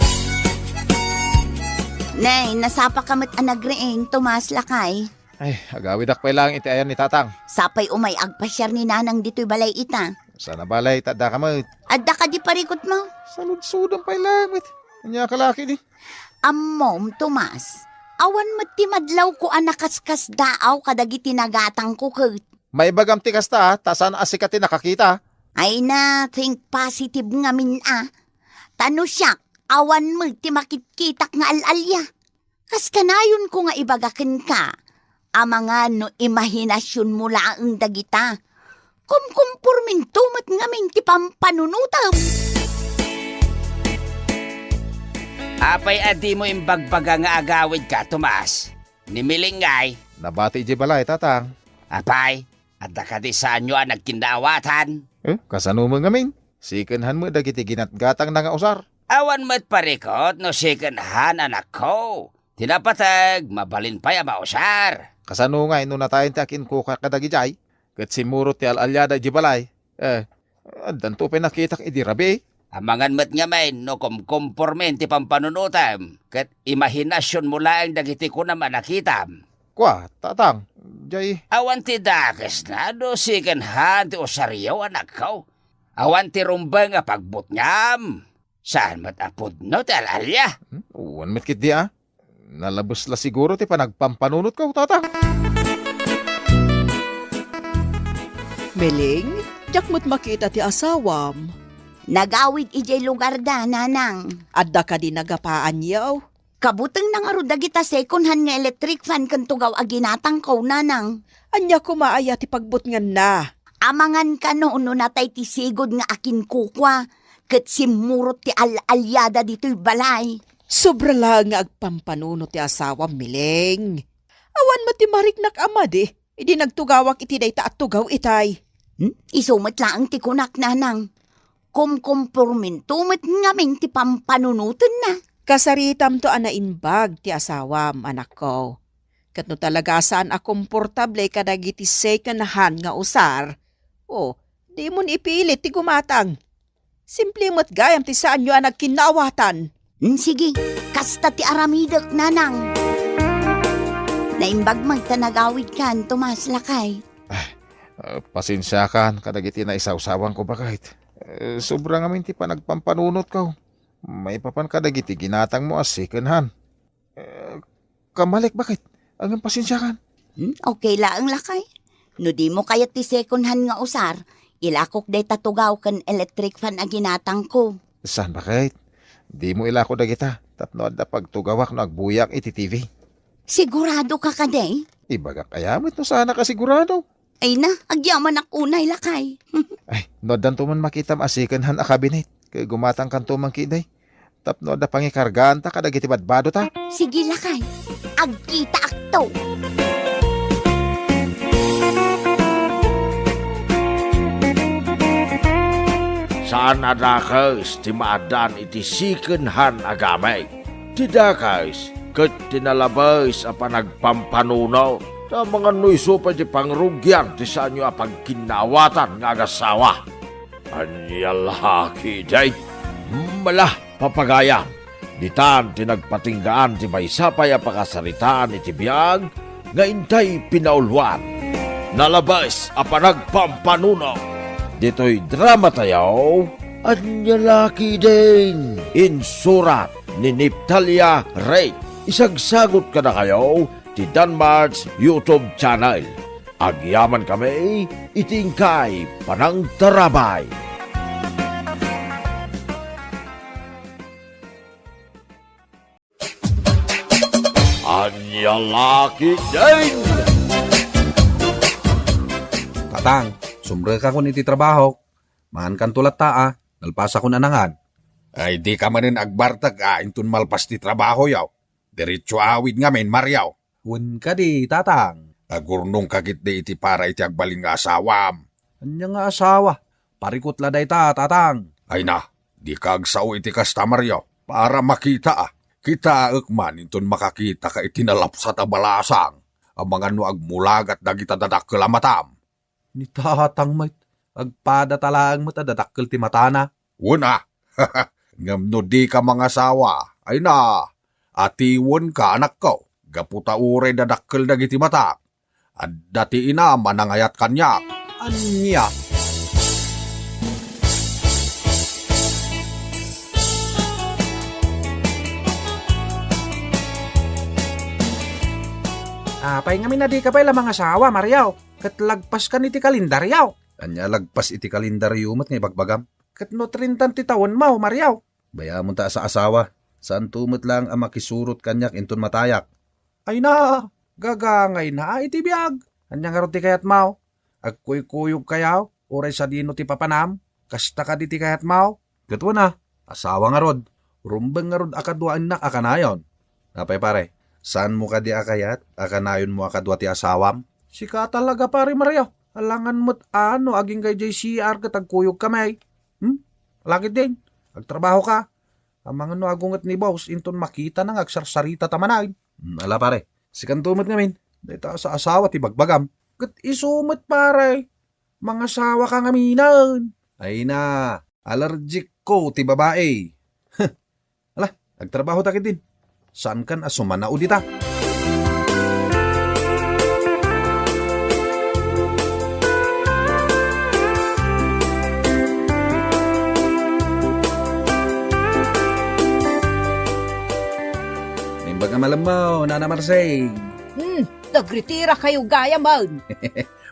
Nay, nasapaka met a nagriing, Tomas, lakay. Ay, agawidak pay laeng iti ayan ni Tatang. Sapay umay agpasiar ni Nanang ditoy balay ita. Saan a balay, ta addaka met? Adda kadi parikutmo? Saludsodem pay laeng met. Ania ka la ketdi? Ammom, Tomas, awan met ti madlawko a nakaskasdaaw kadagiti nagatangko ket. Maibagam ti kasta, a, ta saan a sika ti nakakita. Ay na, think positive ngamin a. Ta no siak, awan met ti makitkitak nga al-alia. Kas kanayonko nga ibaga kenka, amangan no imahinasionmo laeng dagita. Kumkumporminto met ngamin ti pampanunotem. Apay a dimo imbagbaga nga agawidka, Tomas? Ni Mileng ngay? Nabati idiay balay, Tatang. Apay, adda kadi saanyo a nagkinnaawatan? Eh, kasano met ngamin? Second hand met dagiti ginatgatangna nga usar. Awan met parikut no second hand, anakko. Ti napateg, mabalin pay a mausar. Kasano ngay no natayen ti akinkuka kadagidiay, ket simmurot ti al-aliada idiay balay? Eh, addanto pay nakitak idi rabii. Amangan met ngamin no kumkumpormin ti pampanunotem, ket imahinasionmo laeng dagiti kunam a nakitam. Kua, Tatang, jay. Awan ti dakesna no second hand ti usaryo, anakko. Awan ti rumbeng a pagbutngam. Saan met a pudno ti al-alia? Hmm? Wen met ketdi a. Nalabes la siguro ti panagpampanunotko, Tatang. Mileng, diak met makita ti asawam. Nagawid idiay lugarda, Nanang. Adda kadi nagapaanyo? Kabutengna ngarud dagita second hand nga electric fan ken tugaw a ginatangko, Nanang. Ania koma aya ti pagbutnganna? Amangan kano no natay ti sigud nga akinkukua ket simmurot ti al-aliada ditoy balay. Sobra laeng nga agpampanunot ti asawam, Mileng. Awan met ti mariknak a madi idi nagtugawak iti dayta a tugaw itay. Hmm? Isu met laeng ti kunak, Nanang. Kumkumporminto met ngamin ti pampanunotenna. Kasaritamto a naimbag ti asawam, anakko. Ket no talaga a saan a komportable kadagiti second hand nga usar, o, dimon ipilit ti gumatang. Simple met gayam ti saanyo a nagkinnaawatan. Hmm, sige, kasta ti aramidek, Nanang. Naimbag met ta nagawidkan, Tomas, lakay. Ah, pasensiakan kadagiti naisawsawangko, baket. Eh, sobra ngamin ti panagpampanunotko. Maipapan kadagiti ginatangmo a second hand. Eh, kamalik, baket. Ngem pasensiakan. Hmm, okay laeng, lakay. No dimo kayat ti second hand nga usar, ilakok dayta tugaw ken electric fan a ginatangko. Saan, baket? Dimo ilako dagita tapno adda pagtugawak no agbuyak iti T V. Sigurado ka kadi? Ibagak aya met no saanak a sigurado. Ay na, agyamanak unay, lakay. Ay, no addanto man makitam a second hand a cabinet, ket gumatangkanto man ketdi. Tapno adda pangikargaanta kadagiti badbadota. Sige, lakay. Agkitaakto. An a dakes ti maaddaan iti second hand a gamit. Ti dakes ket ti nalabes a panagpampanunot. Ta amangan no isu pay ti pangrugian ti saanyo a pagkinnaawatan nga agasawa. Ania la ketdin? Mala, papagayam. Ditan ti nagpatinggaan ti maysa pay a pakasaritaan iti biag nga intay pinauluan. Nalabes a panagpampanunot. Ditoy dramatayo, Ania la ketdin? Insurat ni Neftalia Ray. Isagsagot kadakayo ti Danmart's YouTube channel. Agyamankami iti inkay panangtarabay. Ania la ketdin? Tatang, sumrekakon iti trabahok. Mangankanto latta a, nalpasakon a nangan. Ay, dika manen agbartek a inton malpas ti trabahoyo. Diretso awid ngamin, Mario. Wen kadi, Tatang. Agurnongka ketdi iti para iti agbalin nga asawam. Ania nga asawa? Parikut la dayta, Tatang. Ay na, dika agsao iti kasta, Mario. Para makita a. Kitaek man inton makakitaka iti nalapsat a balasang. Amangan no agmulagat dagita dadakkel a matam. Ni Tatang met, agpadata laeng met a dadakkel ti matana. Wen a, ngem no dika mangasawa, ay na, atiwenka, anakko, gapu ta uray dadakkel dagiti matak. Adda ti inam a nangayat kaniak. Ania? Apay ngamin a dika pay la mangasawa, Mario? Ket lagpaskan iti kalendaryo. Ania a lagpas iti kalendaryo met nga ibagbagam? Ket no trintan ti tawenmo, Mario? Bay-amon ta asaasawa. Saanto met laeng a makisurot kaniak inton matayak. Ay na, gagangayna iti biag. Ania ngarud ti kayatmo? Agkuykuyogkayo, uray sadino ti papanam? Kasta kadi ti kayatmo? Ket wen a, asawa ngarud. Rumbeng ngarud a kaduaennak a kanayon. Apay, pare, saanmo kadi a kayat a kanayonmo a kadua ti asawam? Sika talaga, Pare Mario. Alangan met a no agingga idiay C R ket agkuyogkami. Hmm? Ala ketdin, agtrabahoka. Amangan no agunget ni boss inton makitana nga agsarsarita ta manen. Hmm, ala, pare. Sikanto met ngamin. Dayta a saasawa ti bagbagam. Ket isu met, pare. Mangasawaka ngaminen. Ay na, allergic ko ti babae. Ala, agtrabahota ketdin. Saankan a sumanao dita. Naimbag a malemmo, Nana Marsing. Hmm, nagritirakayo gayamen.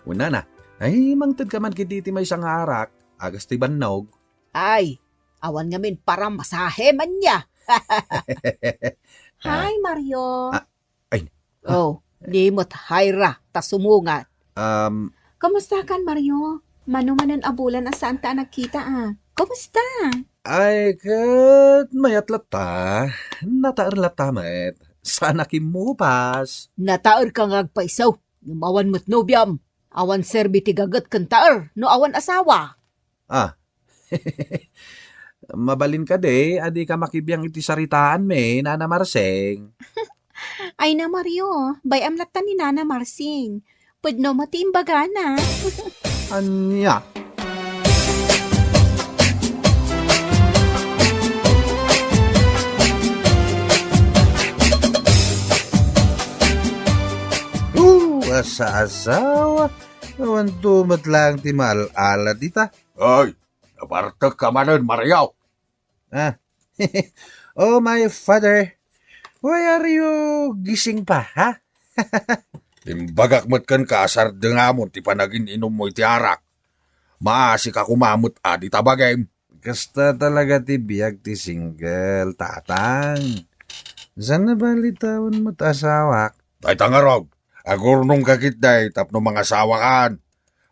Wen, Nana, ay, mangtedka man ketdi ti maysa nga arak, agas ti bannog. Ay, awan ngamin paramasahe, ania. Hi, Mario. Ah, ay. Oh, ni met hi ra, ta sumungat. Um, Kumustakan, Mario? Mano manen a bulan a saanta a nagkita, a? Kumusta? Ay, ket mayat latta. Nataer latta met. Saan a kimmupas. Nataerka nga agpayso. Ngem awan met nobiam. Awan serbi ti gaget ken taer no awan asawa. Ah. Mabalin kadi a dika makibiang iti saritaanmi, Nana Marsing. Ay na, Mario, bay-am latta ni Nana Marsing. Pudno met ti imbagana. Ania? Uh, asa-asawa. Awan to met laeng ti maal-ala dita. Ay, nabartek ka manen, Mario. Ah. Oh, my father. Why are you gising pa, ha? Imbagak met kenka a sardengamon ti panagin-inummo iti arak. Maasika koma met a dita bagim. Kasta talaga ti biag ti single, Tatang. Saan a bali ta awan met asawak? Dayta ngarud, agurnongka ketdi tapno mangasawakan.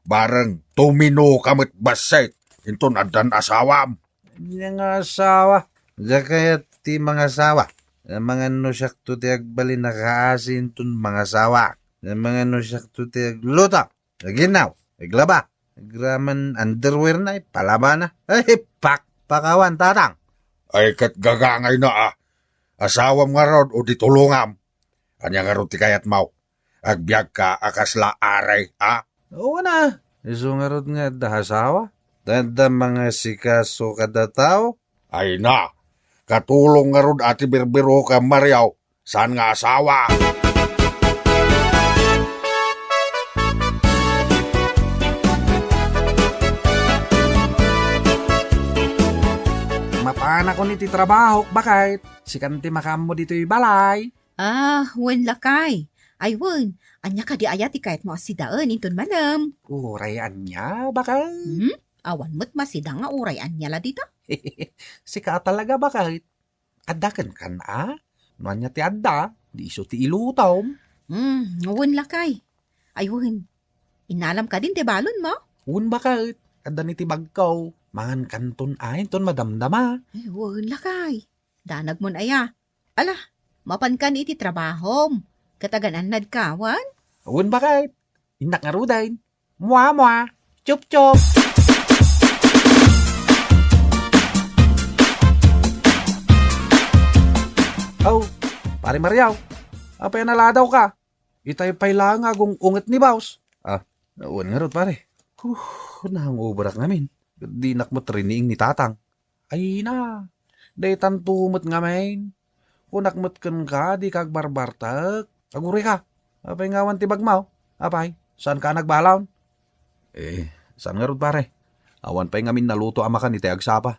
Bareng tuminoka met bassit inton addan asawam. Ania nga asawa? Diak kayat ti mangasawa. Amangan no siakto ti agbalin a kaasi inton mangasawa. Amangan no siakto ti agluto, aginnaw, aglaba, agraman underwear na, ipalabana. Ay, Pakawan, tatang. Ay, ket gagangayna, a. Asawam ngarud o di tulongam? Ania ngarud ti kayatmo? Agbiagka a kasla ari, a? Wen a, isu ngarud nga adda asawa. Ta adda mangasikaso kada tao. Ay na, katulong ngarud a ti birbiroka, Mario. Saan nga asawa? Mapanakon iti trabaho, baket. Sikan ti makaammo ditoy balay. Ah, wen lakay. Ay wen, ania kadi aya ti kayatmo a sidaen inton malem? Uray ania, baket? Hmm? Awan met masida nga uray ania la dita? Sika a talaga, baket. Adda kenkan a? No ania ti adda, di isu ti ilutom. Hmm, wen lakay. Ay wen, inalam kadin ti balonmo? Wen baket, adda ni ti bagko. Mangankanton a inton madamdama. Ay wen lakay. Danagmon aya. Ala, mapankan iti trabahom. Ket agan-annadka, wen? Wen baket. Innak ngaruden. Mua, mua. Chup, chup. Aw, Pare Mario, apay a naladawka? Itay pay laeng nga agung-unget ni Boss. Ah, wen ngarud, pare. Huh, nangubrak ngamin. Dinak met riniing ni Tatang. Ay na, daytanto met ngamin. Kunak met kenka, dika agbarbartek. Agurayka, apay nga awan ti bagmo? Apay, saanka a nagbalon? Eh, saan ngarud, pare? Awan pay ngamin naluto a makan itay agsapa.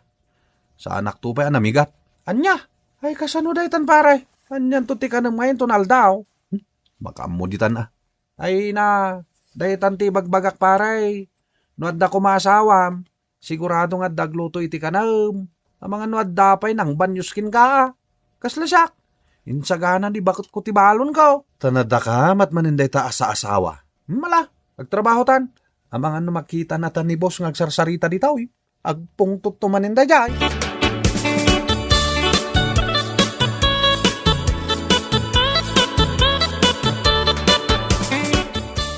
Saanakto pay a namigat. Ania? Ay, kasano daytan, pare? Anianto ti kanem ngamin inton aldaw? Hmm? Makaammo ditan a. Ay na, daytan ti ibagbagak, pare. No adda koma asawam, sigurado nga adda agluto iti kanem. Amangan no adda pay nangbanyos kenka. Kasla siak, insagana ni baketko ti balonko. Ta nadakamat manen dayta a saasawa. Mala, agtrabahotan. Amangan no makitanata ni boss nga agsarsarita ditoy. Agpungtotto manen daydiay.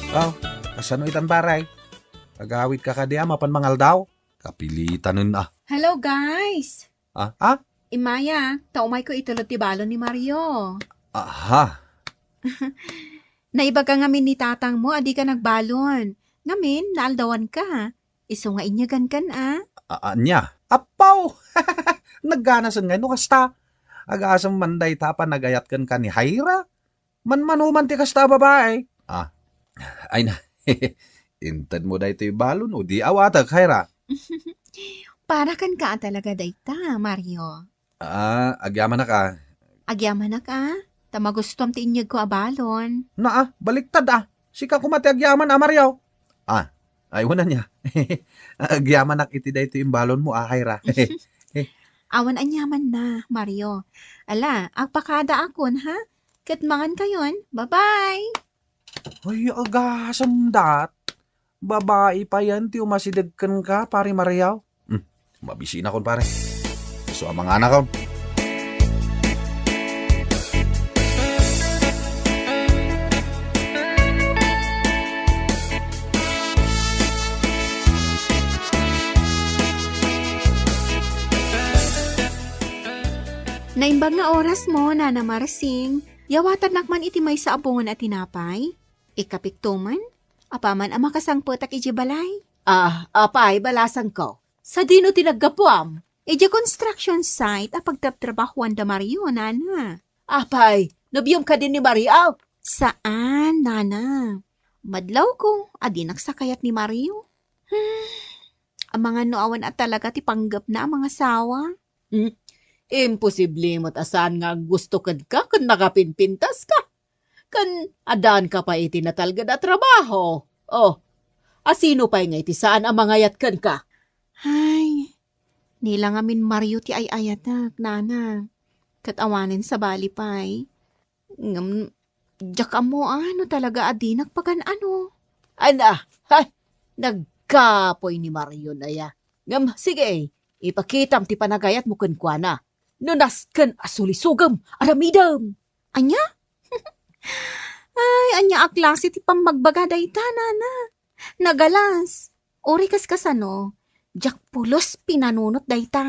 Aw, kasano itan, pare? Agawidka kadi a mapan mangaldaw? Kapilitanen a. Hello, guys! Ah, ah? Immay a, ta umayko itulod ti balon ni Mario. Aha. Naibaga ngamin ni tatangmo a dika nagbalon. Ngamin, naaldawanka. Isu nga inyagankan a. A-, ania? Appaw! Nagganasen ngay no kasta. Agasem man dayta a panagayat kenka ni Jaira. Manmanuman ti kasta a babai. Ah. Ay na. Intedmo daytoy balon o di awatek, Jaira? Para kenka a talaga dayta, Mario. Ah, agyamanak a. Agyamanak a? Ta magustuam ti inyegko a balon. Naa, baliktad a. Sika koma ti agyaman a, Mario. Ah, ay, wen ania. Agyamanak iti daytoy imbalonmo a, Jaira. Awan aniamanna, Mario. Ala, agpakadaakon, ha? Ket mangankayon. Bye-bye! Ay, agasem dat. Babai payen ti umasideg kenka, Pare Mario. Hmm, mabisinakon, pare. Isu a manganakon. Naimbag nga orasmo, Nana Marsing. Yawatannak man iti maysa a bungon a tinapay. Ikapikto man, apaman a makasangpetak idiay balay. Ah, apay, balasangko? Sadino ti naggapuam? Idiay construction site a pagtrabtrabahuan da Mario, nana. Apay, nobiom kadi ni Mario? Saan, nana. Madlawko a dinak sakayat ni Mario. Hmm, amangan no awan a talaga ti panggepna a mangasawa. Hmm? Imposible met a saan nga aggusto kenka ken nakapinpintaska. Ken addaanka pay iti natalged a trabaho. Oh, asino pay ngay ti saan a mangayat kenka? Ay, ni la ngamin Mario ti ay-ayatek, nana. Ket awanen sabali pay. Ngem, diak ammo a no talaga a dinak pagan-ano. Ana, hay, nagkapoy ni Mario aya. Ngem, sige, ipakitam ti panagayatmo kenkuana. No nasken a sulisogem, aramidem. Ania? Ay, ania a klase ti pammagbaga dayta, nana? Nagalas. Uray kas kasano, Diak pulos pinanunot dayta.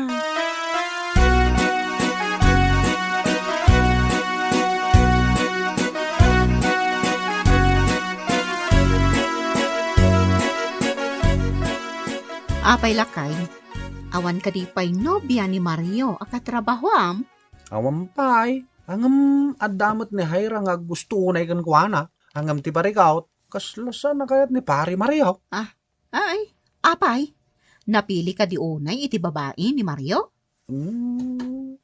Apay lakay, awan kadi pay nobia ni Mario a katrabahoam? Awan pay, ngem adda met ni Jaira nga aggusto unay kenkuana, ngem ti parikut, kasla saan a kayat ni Pari Mario. Ah, ay, apay, napili kadi unay iti babai ni Mario? Hmm,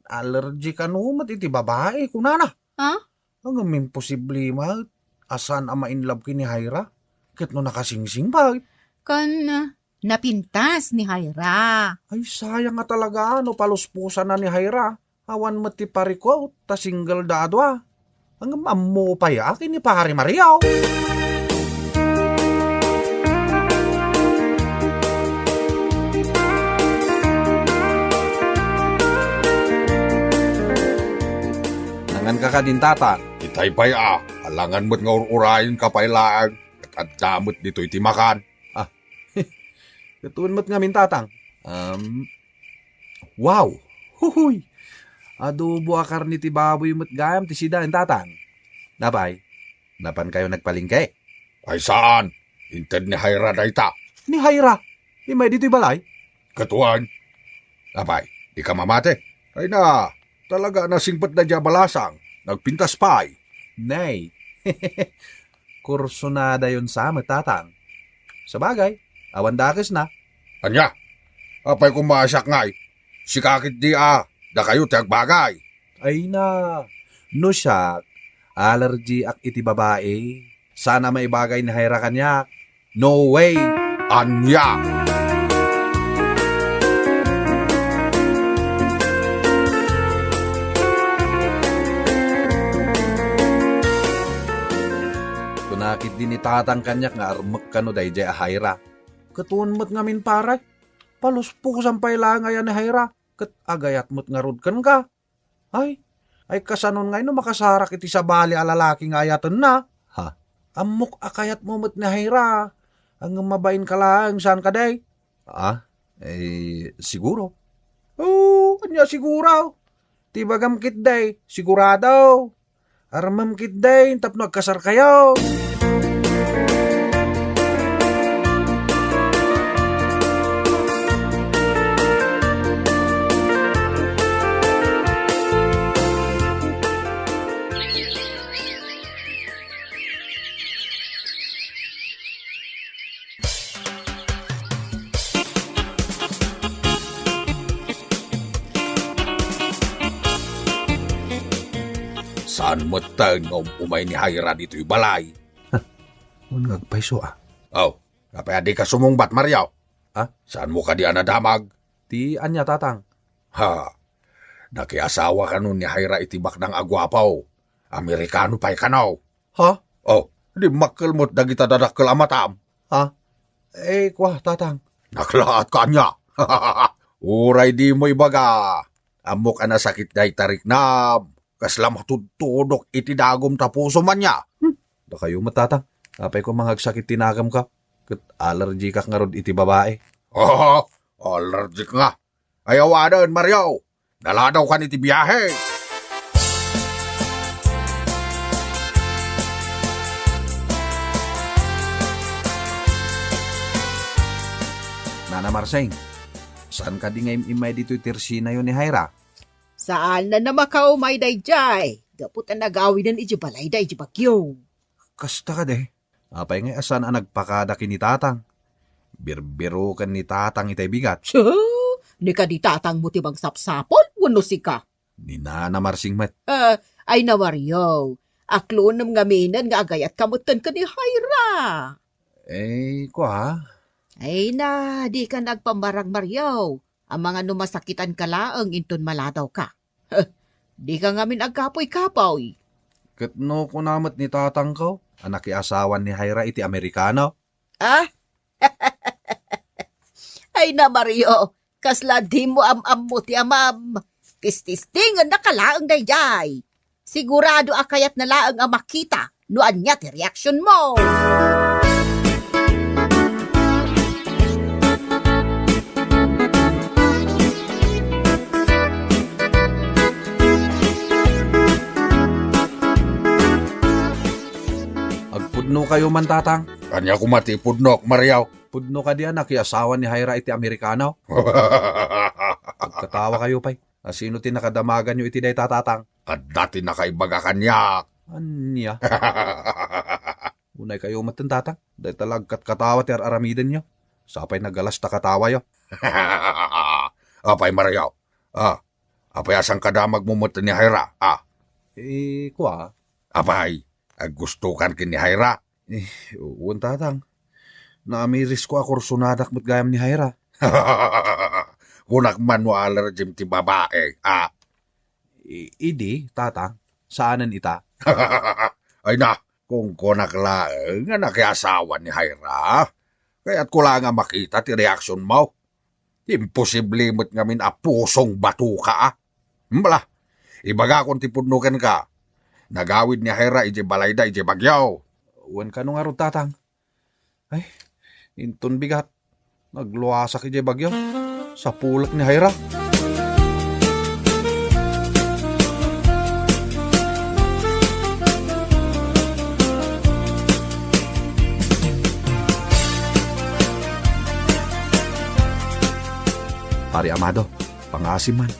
allergy kano met iti babai, kunana. Ah? Ngem imposible met a saan a ma-in love ken ni Jaira. Ket no nakasingsing pay. Ken, ah, napintas ni Jaira. Ay, sayang nga talaga no palusposanna ni Jaira. Awan met ti parikut ta single da a dua. Ngem ammo pay a ken ni Pari Mario. Nangan ka kadin, Tatang? Itay pay a, alangan met nga ur-urayenka pay laeng, ket adda met ditoy ti makan. Ah, ket wen met ngamin, Tatang? Um, wow! Huhuy! Adobo a karne ti baboy met gayam ti sidaen, Tatang. Apay, napankayo nagpalengke? Ay saan! Inted ni Jaira dayta. Ni Jaira? Immay ditoy balay? Ket wen. Apay, dika mamati? Ay na, talaga a nasingpet daydiay a balasang. Nagpintas pay. Nay. Kursunadayon sa met, Tatang. Sabagay, awan dakesna. Ania? Apay koma a siak ngay? Sika ketdi a, dakayo ti agbagay. Ay na, no siak, allergyak iti babai. Saan a maibagay ni Jaira kaniak. No way! Ania? Kuna ketdi ni Tatang kaniak nga armek kano daydiay a Jaira. Ket wen met ngamin, pare, palusposan pay laeng aya ni Jaira, ket agayat met ngarud kenka. Ay, ay, kasanon ngay no makasarak iti sabali a lalaki nga ayatenna? Ha? Ammok a kayatmo met ni Jaira. Ngem mabainka laeng, saan kadi? Ah, eh, siguro. Oo, ania siguro? Ti ibagam ketdi, sigurado. Armem ketdi tapno agkasarkayo. Saan metten nga um-umay ni Jaira ditoy balay? Wen nga agpayso, a. Aw, apay a dika sumungbat, Mario? A? Saanmo kadi a nadamag? Ti ania, Tatang? Ha, nakiasawa kano ni Jaira iti baknang a guapo. Amerikano pay kano. Ha? Oh, dimmakkel met dagita dadakkel a matam. Ha? Eh, kua, Tatang. Naklaat ka ania? Uray dimo ibaga. Ammok a nasakit dayta riknam. Kasla matudtudok iti dagum ta pusom ania. Hmm, dakayo met, Tatang. Apay koma nga agsakit ti nagamka? Ket allergykak ngarud iti babai. Oh, allergic nga. Ay, awanen, Mario. Naladawkan iti biahe. Nana Marsing, saan kadi nga im-immay ditoy ti irsinayo ni Jaira? Saan a makaumay daydiay, gapu ta nagawiden iti balayda iti bagyo. Kasta kadi? Apay ngay a saan a nagpakada ken ni Tatang? Birbiroken ni Tatang itay bigat. Tsu! Ni kadi tatangmo ti mangsapsapul wenno sika? Ni Nana Marsing met. Ah, ay na, Mario. Aklonem ngaminen nga agayatka metten ken ni Jaira. Eh, kua? Ay na, dika agpammarang, Mario. Amangan no masakitanka laeng inton maladawka. Huh, dika ngamin agkapuy-kapuy. Ket no kuna met ni tatangko a nakiasawan ni Jaira iti Amerikano? Ah? Ay na, Mario, kasla dimo am-ammo ti amam. Tististingennaka laeng daydiay. Sigurado a kayatna laeng a makita no ania ti reaksionmo. No kayo man, Tatang? Ania koma ti ipudnok, Mario? Pudno kadi a nakiasawa ni Jaira iti Amerikano? Agkatawa kayo pay. A, sino ti nakadamaganyo iti dayta, Tatang? Adda ti nakaibaga kaniak. Ania? Unay kayo metten, Tatang. Dayta la agkatkatawa ti ar-aramidenyo. Sapay nagalas ta katawayo. Apay, Mario? Ah, apay a saan kadamagmo met ni Jaira? Ah. Eh, kua? Apay, aggustokan ken ni Jaira? Eh, wen, Tatang. Naamirisko a kursonadak met gayam ni Jaira. Kunak man no allergym ti babae, ah. I-, idi, Tatang, saanen ita? Ay na, kunkunak laeng nga nakiasawa ni Jaira. Kayatko la nga makita ti reaksionmo. Imposible met ngamin a pusong batoka, a. Hm, ala, ibagakon ti pudno kenka. Nagawid ni Jaira idiay balayda idiay Baguio. Wen kano ngarud, Tatang? Ay, inton bigat, nagluasak idiay Baguio. Sapulek ni Jaira. Pare Amado, pangaasim man.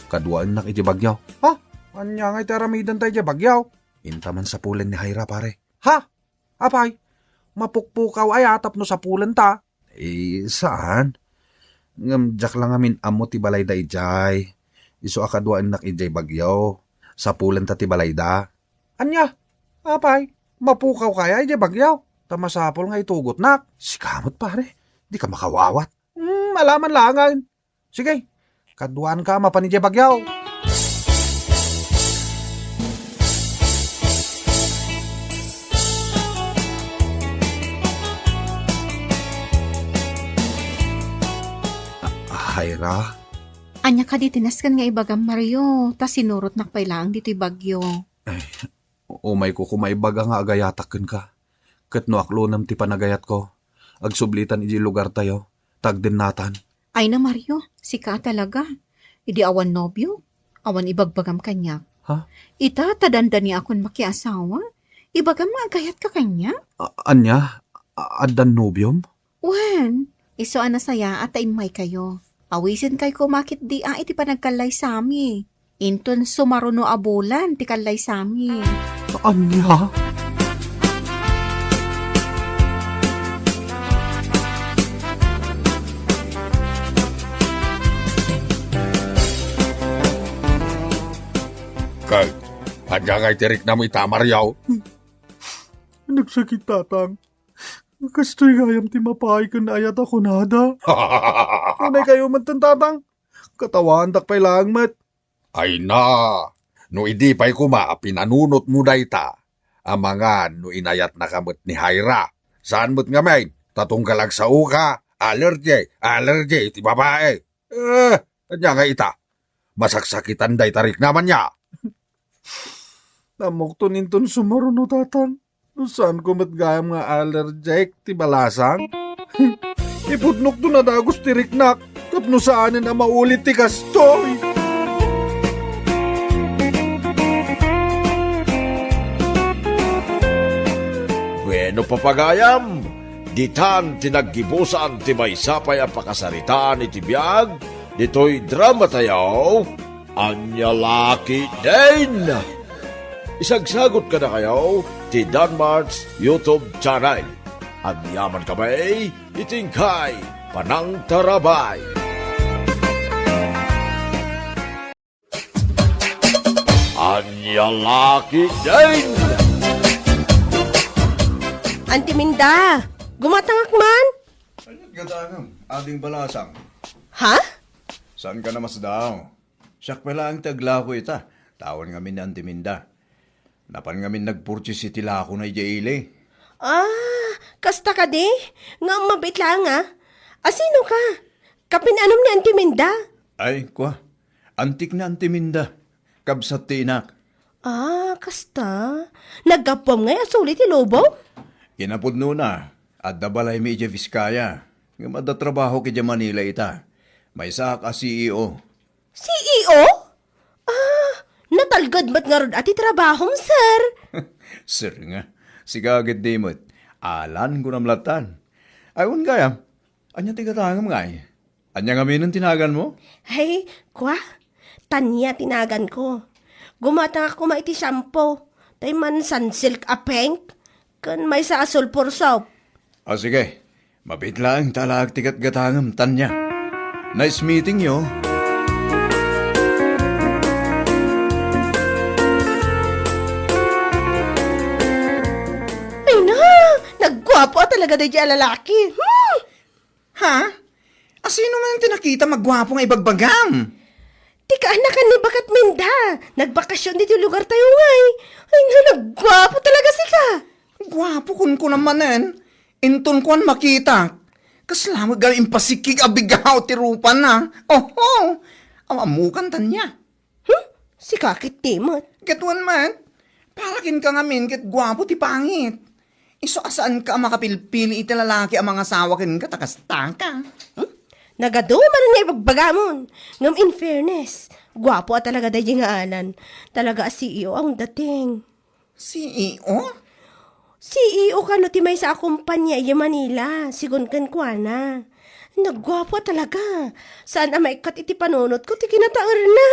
Kaduaennak idiay Baguio. Ha? Ania nga iti aramidenta idiay Baguio? Inta man sapulen ni Jaira, pare. Ha? Apay, mapukpukaw aya tapno sapulenta? Eh, saan? Ngem diak la ngamin ammo ti balayda idiay. Isu a kaduaennak idiay Baguio. Sapulenta ti balayda. Ania? Apay, mapukaw kaya idiay Baguio? Ta masapul nga itugotnak. Sika met, pare. Dika makawawat. Hmm, ala man laengen. Sige, kaduaanka a mapan idiay Baguio. A-, Jaira? Ania kadi ti nasken nga ibagam, Mario, ta sinurotnak pay laeng ditoy Baguio. Ay, umayko koma ibaga nga agayatak kenka. Ket no aklonem ti panagayatko, agsublitan idiay lugartayo, ta agdennatan. Ay na, Mario, sika a talaga. Idi awan nobio, awan ibagbagam kaniak. Ha? Ita, ta dandaniakon makiasawa. Ibagam nga agayatka kaniak? A-, ania? A-, addan nobiom? Wen, isu a nasayaat ta immaykayo. Awisenkay koma ketdi a iti panagkallaysami. Inton sumaruno a bulan ti kallaysami. Ania? Kay, ania nga iti riknam ita, Mario? Nagsakit, Tatang. Kastoy gayam ti mapaay ken ayat a kunada. Unay kayo metten, Tatang. Katawaandak pay laeng met. Ay na, no idi pay koma a pinanunotmo dayta, amangan no inayatnaka met ni Jaira. Saan met ngamin, ta tunggal agsaoka, allergy, allergy iti babae. Eh, ania nga ita? Masaksakitan dayta riknam ania? Ammokton inton sumaruno, Tatang. No saanko met gayam nga allergic ti balasang, ipudnokton a dagus ti riknak tapno saanen a maulit ti kastoy. Bueno, papagayam, ditan ti naggibusan ti maysa pay a pakasaritaan iti biag ditoy dramatayo. Ania la ketdin? Isagsagot kadakayo ti Danmart's YouTube channel. Agyaman kami iti inkay panangtarabay. Ania la ketdin? Anti Minda, gumatangak man? Ania ti gatangem, Ading Balasang? Ha? Saan ka namasdaw? Siak pay laeng ti aglako ita, ta awan ngamin ni Anti Minda. Napan ngamin nagpurchase iti lakona idiay ili. Ah, kasta kadi? Nga mabiit laeng, a? Asino ka? Kapin-anom ni Anti Minda? Ay, kua. Antik ni Anti Minda. Kabsat ti inak. Ah, kasta? Naggapuam ngay a suli ti lubong? Kinapudnona, adda balaymi idiay Vizcaya. Ngem adda trabahok idiay Manila ita. Maysaak a C E O. C E O? Ah, natalged met ngarud a ti trabahom, sir. Sir nga. Sika ketdi met, Alan kunam lattan. Ay, wen gayam, ania ti gatangem ngay? Ania ngaminen ti naganmo? Ay, kua? Tania ti naganko. Gumatangak koma iti shampoo, tay man Sunsilk a pink, ken maysa a sulfur soap. O sige, mabiit laeng ta alaek ti gatgatangem, Tania. Nice meeting you. Ay na, nagguapo a talaga daydiay a lalaki. Hmm! Ha? Asino man ti nakitam a guapo nga ibagbagam? Ti kaanakan ni Bakat Minda. Nagbakasyon ditoy lugartayo ngay. Ay nga, nagguapo talaga sika. Guapo kunkunam manen. Inton kuan makitak, kasla met nga impasikkig a bigaw ti rupana. Oho! Aw, ammokan, Tania. Hmm? Sika ketdi met. Ket wen met, para kenka ngamin ket guapo ti pangit. Isu a saanka a makapilpili iti lalaki a mangasawa kenka ta kastaka. Hmm? Nagadu manen nga ibagbagamon. Ngem in fairness, guapo a talaga daydiay nga Alan. Talaga a C E O ang dating. C E O? C E O kano ti maysa a kompania idiay Manila, sigun kenkuana. Nagguapo a talaga. Saan a maikkat iti panunotko ti kinataerna.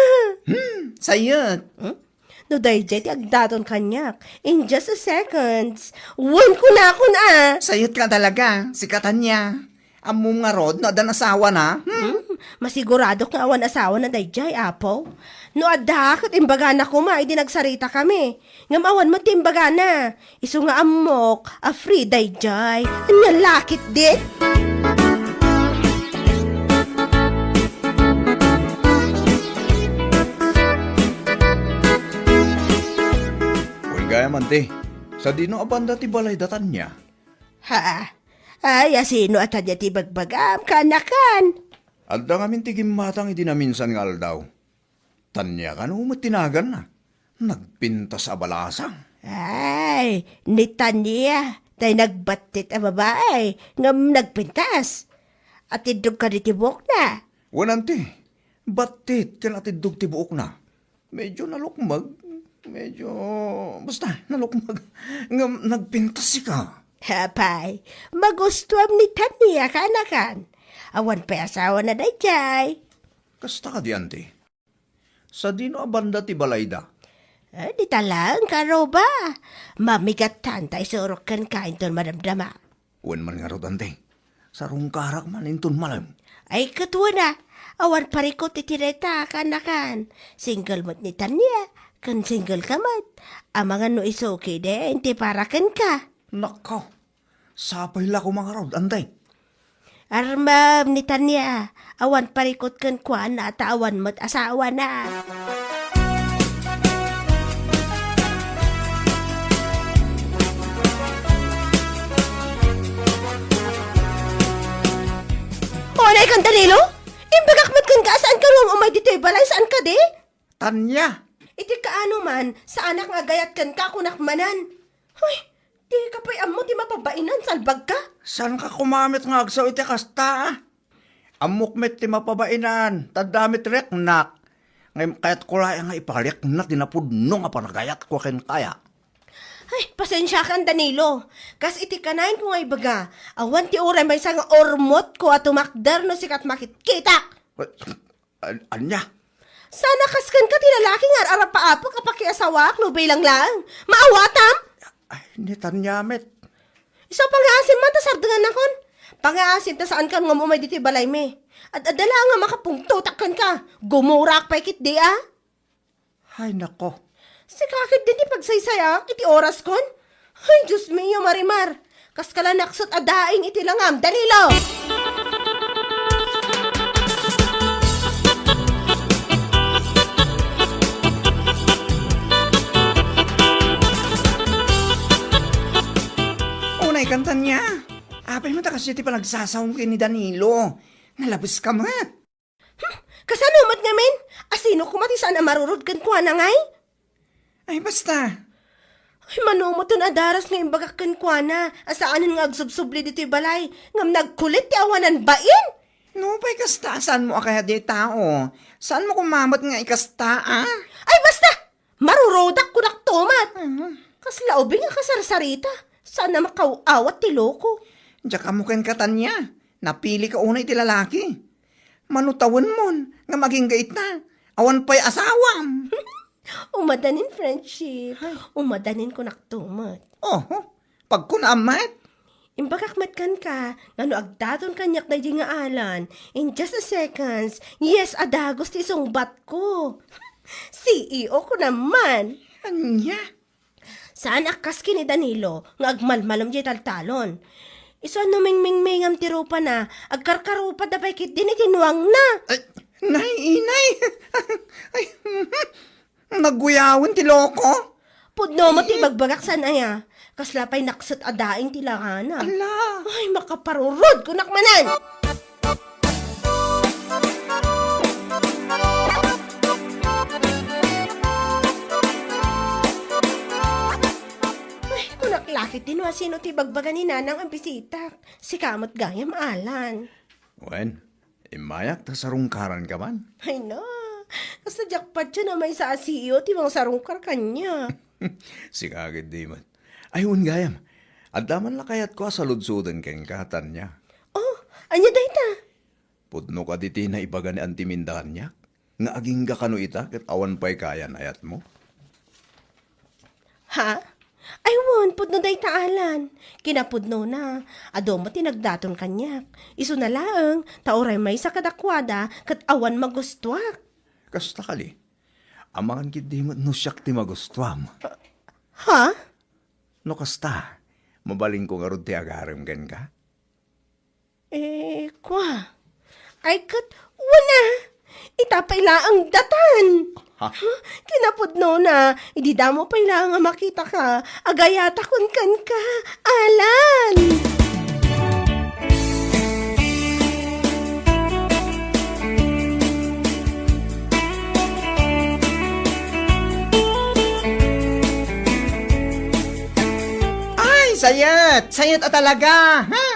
Hmm, sayet. Hmm? No daydiay ti agdaton kaniak, in just a seconds, wen kunakon a. Sayet ka talaga, sika Tania. Ammom ngarud no addan asawana? Hmm? Hmm, masiguradok nga awan asawana daydiay, Apo. No adda, ket imbagana koma idi nagsaritakami. Ngem awan met ti imbagana. Isu nga ammok a free daydiay. Ania la ketdi? Wen gayam, Auntie, sadino a banda ti balay da Tania? Ha? Ay, asino a Tania ti ibagbagam, kaanakan? Adda ngamin ti gimmatang idi naminsan nga aldaw. Tania kano met ti naganna. Nagpintas a balasang. Ay, ni Tania, tay nagbattit a babai, ngem nagpintas. Atiddog kadi ti buokna? Wen, Auntie, battit ken atiddog ti buokna. Medyo nalukmeg. Medyo, basta, nalukmeg. Ngem nagpintas sika. Apay, magustuam ni Tania, kaanakan. Awan pay asawana daydiay. Kasta kadi, Auntie? Sadino a banda ti balayda? Eh, dita laeng, karuba. Mamigattan ta isurok kenka inton madamdama. Wen man ngarud, Auntie. Sarungkarak man inton malem. Ay, ket wen a, awan parikut iti dayta, kaanakan. Single met ni Tania, ken single ka met. Amangan no isu ketdi ti para kenka. Nako, sapay la koma ngarud, Auntie. Armem ni Tania, awan parikut kenkuana ta awan met asawana. Unay kan, Danilo? Imbagak met kenka a saan ka nga umay ditoy balay, saan kadi? Tania! Iti kaano man, saanak nga agayat kenka, kunak manen. Hoy, dika pay ammo ti mapabainan, salbagka? Saanka koma met nga agsao iti kasta, a? Ammok met ti mapabainan, ta adda met riknak. Ngem kayatko laeng nga iparikna ti napudno nga panagayatko kenka, a. Ay, pasensiakan, Danilo. Kas iti kanayon ko nga ibaga, awan ti uray maysa nga urmotko a tumakder no sika ti makitkitak. An-, ania? Sana kas kenka ti lalaki nga ar-arapaapek a pakiasawaak no bilang laeng. Maawatam? Ay, ni Tania met. Isu a pangaasim man ta sardengannakon. Pangaasim ta saankan nga umay ditoy balaymi. Ad-adda laeng nga makapungtotak kenka. Gumuraak pay ketdi, a. Ay, nako. Sika ketdi ti pagsaysayaak iti oraskon? Ay, Dios mio, Marimar. Kaska la naksot a daing iti langam, Danilo! Unay kan, Tania. Apay met a kasdiay ti panagsasaom ken ni Danilo. Nalabeska met. Hmm, kasano met ngamin? Asino koma ti saan a marurod kenkuana ngay? Ay, basta. Ay, mano met ti adaras nga imbagak kenkuana a saanen nga agsubsubli ditoy balay, ngem nagkulit ti awanan bain? Nupay kasta, saanmo a kayat diay tao? Saanmo koma met nga ikasta, a? Ay, basta! Marurodak kunak to met! Mhm. Kasla ubing a kasarsarita. Saan a makaw-awat ti loko. Diak ammo kenka, Tania. Napilika unay ti lalaki. Mano tawenmon nga agingga ita. Awan pay asawam. Umadanin friendship. Ay. Umadanin kunakto met. Oho. Pagkunaam met. Imbagak met kenka nga no agdaton kaniak daydi nga Alan, in just a seconds, yes a dagus ti sungbatko. C E O ko naman. Ania? Saan a kas ken ni Danilo nga agmalmalem diay taltalon. Isu a no mingmingmingam ti rupana, agkarkarupatda pay ketdin iti nuangna. Ay, nay, inay. Ay, naguyawen ti loko. Pudno met ti ibagbagak, saan aya? Kasla pay nakset a daing ti langana. Ala. Ay, makaparurod, kunak manen! Ay, kunak la ketdi no asino ti ibagbaga ni Nanang a bisitak. Sika met gayam, Alan. Wen, immayak ta sarungkaranka man. Ay na, kasta diak patien a maysa a C E O ti mangsarungkar kaniak. Sika ketdi met. Ay, wen gayam, adda man la kayatko a saludsoden kenka, Tania. Oh, ania dayta? Pudno kadi ti naibaga ni Auntie Minda kaniak nga agingga kano ita ket awan pay kayan-ayatmo? Ha? Ay, wen, pudno dayta, Alan. Kinapudnona, adu met ti nagdaton kaniak. Isuna laeng, ta uray maysa kadakuada ket awan magustuak. Kasta kadi, amangan ketdi met no siak ti magustuam. Ha? No kasta, mabalinko ngarud ti agarem kenka? Eh, kua. Ay, ket, wen a! Ita pay laeng datan! Ha? Ha? Kinapudnona, idi damo pay laeng a makitaka, agayatakon kenka, Alan! Ay, sayet! Sayet a talaga! Ha?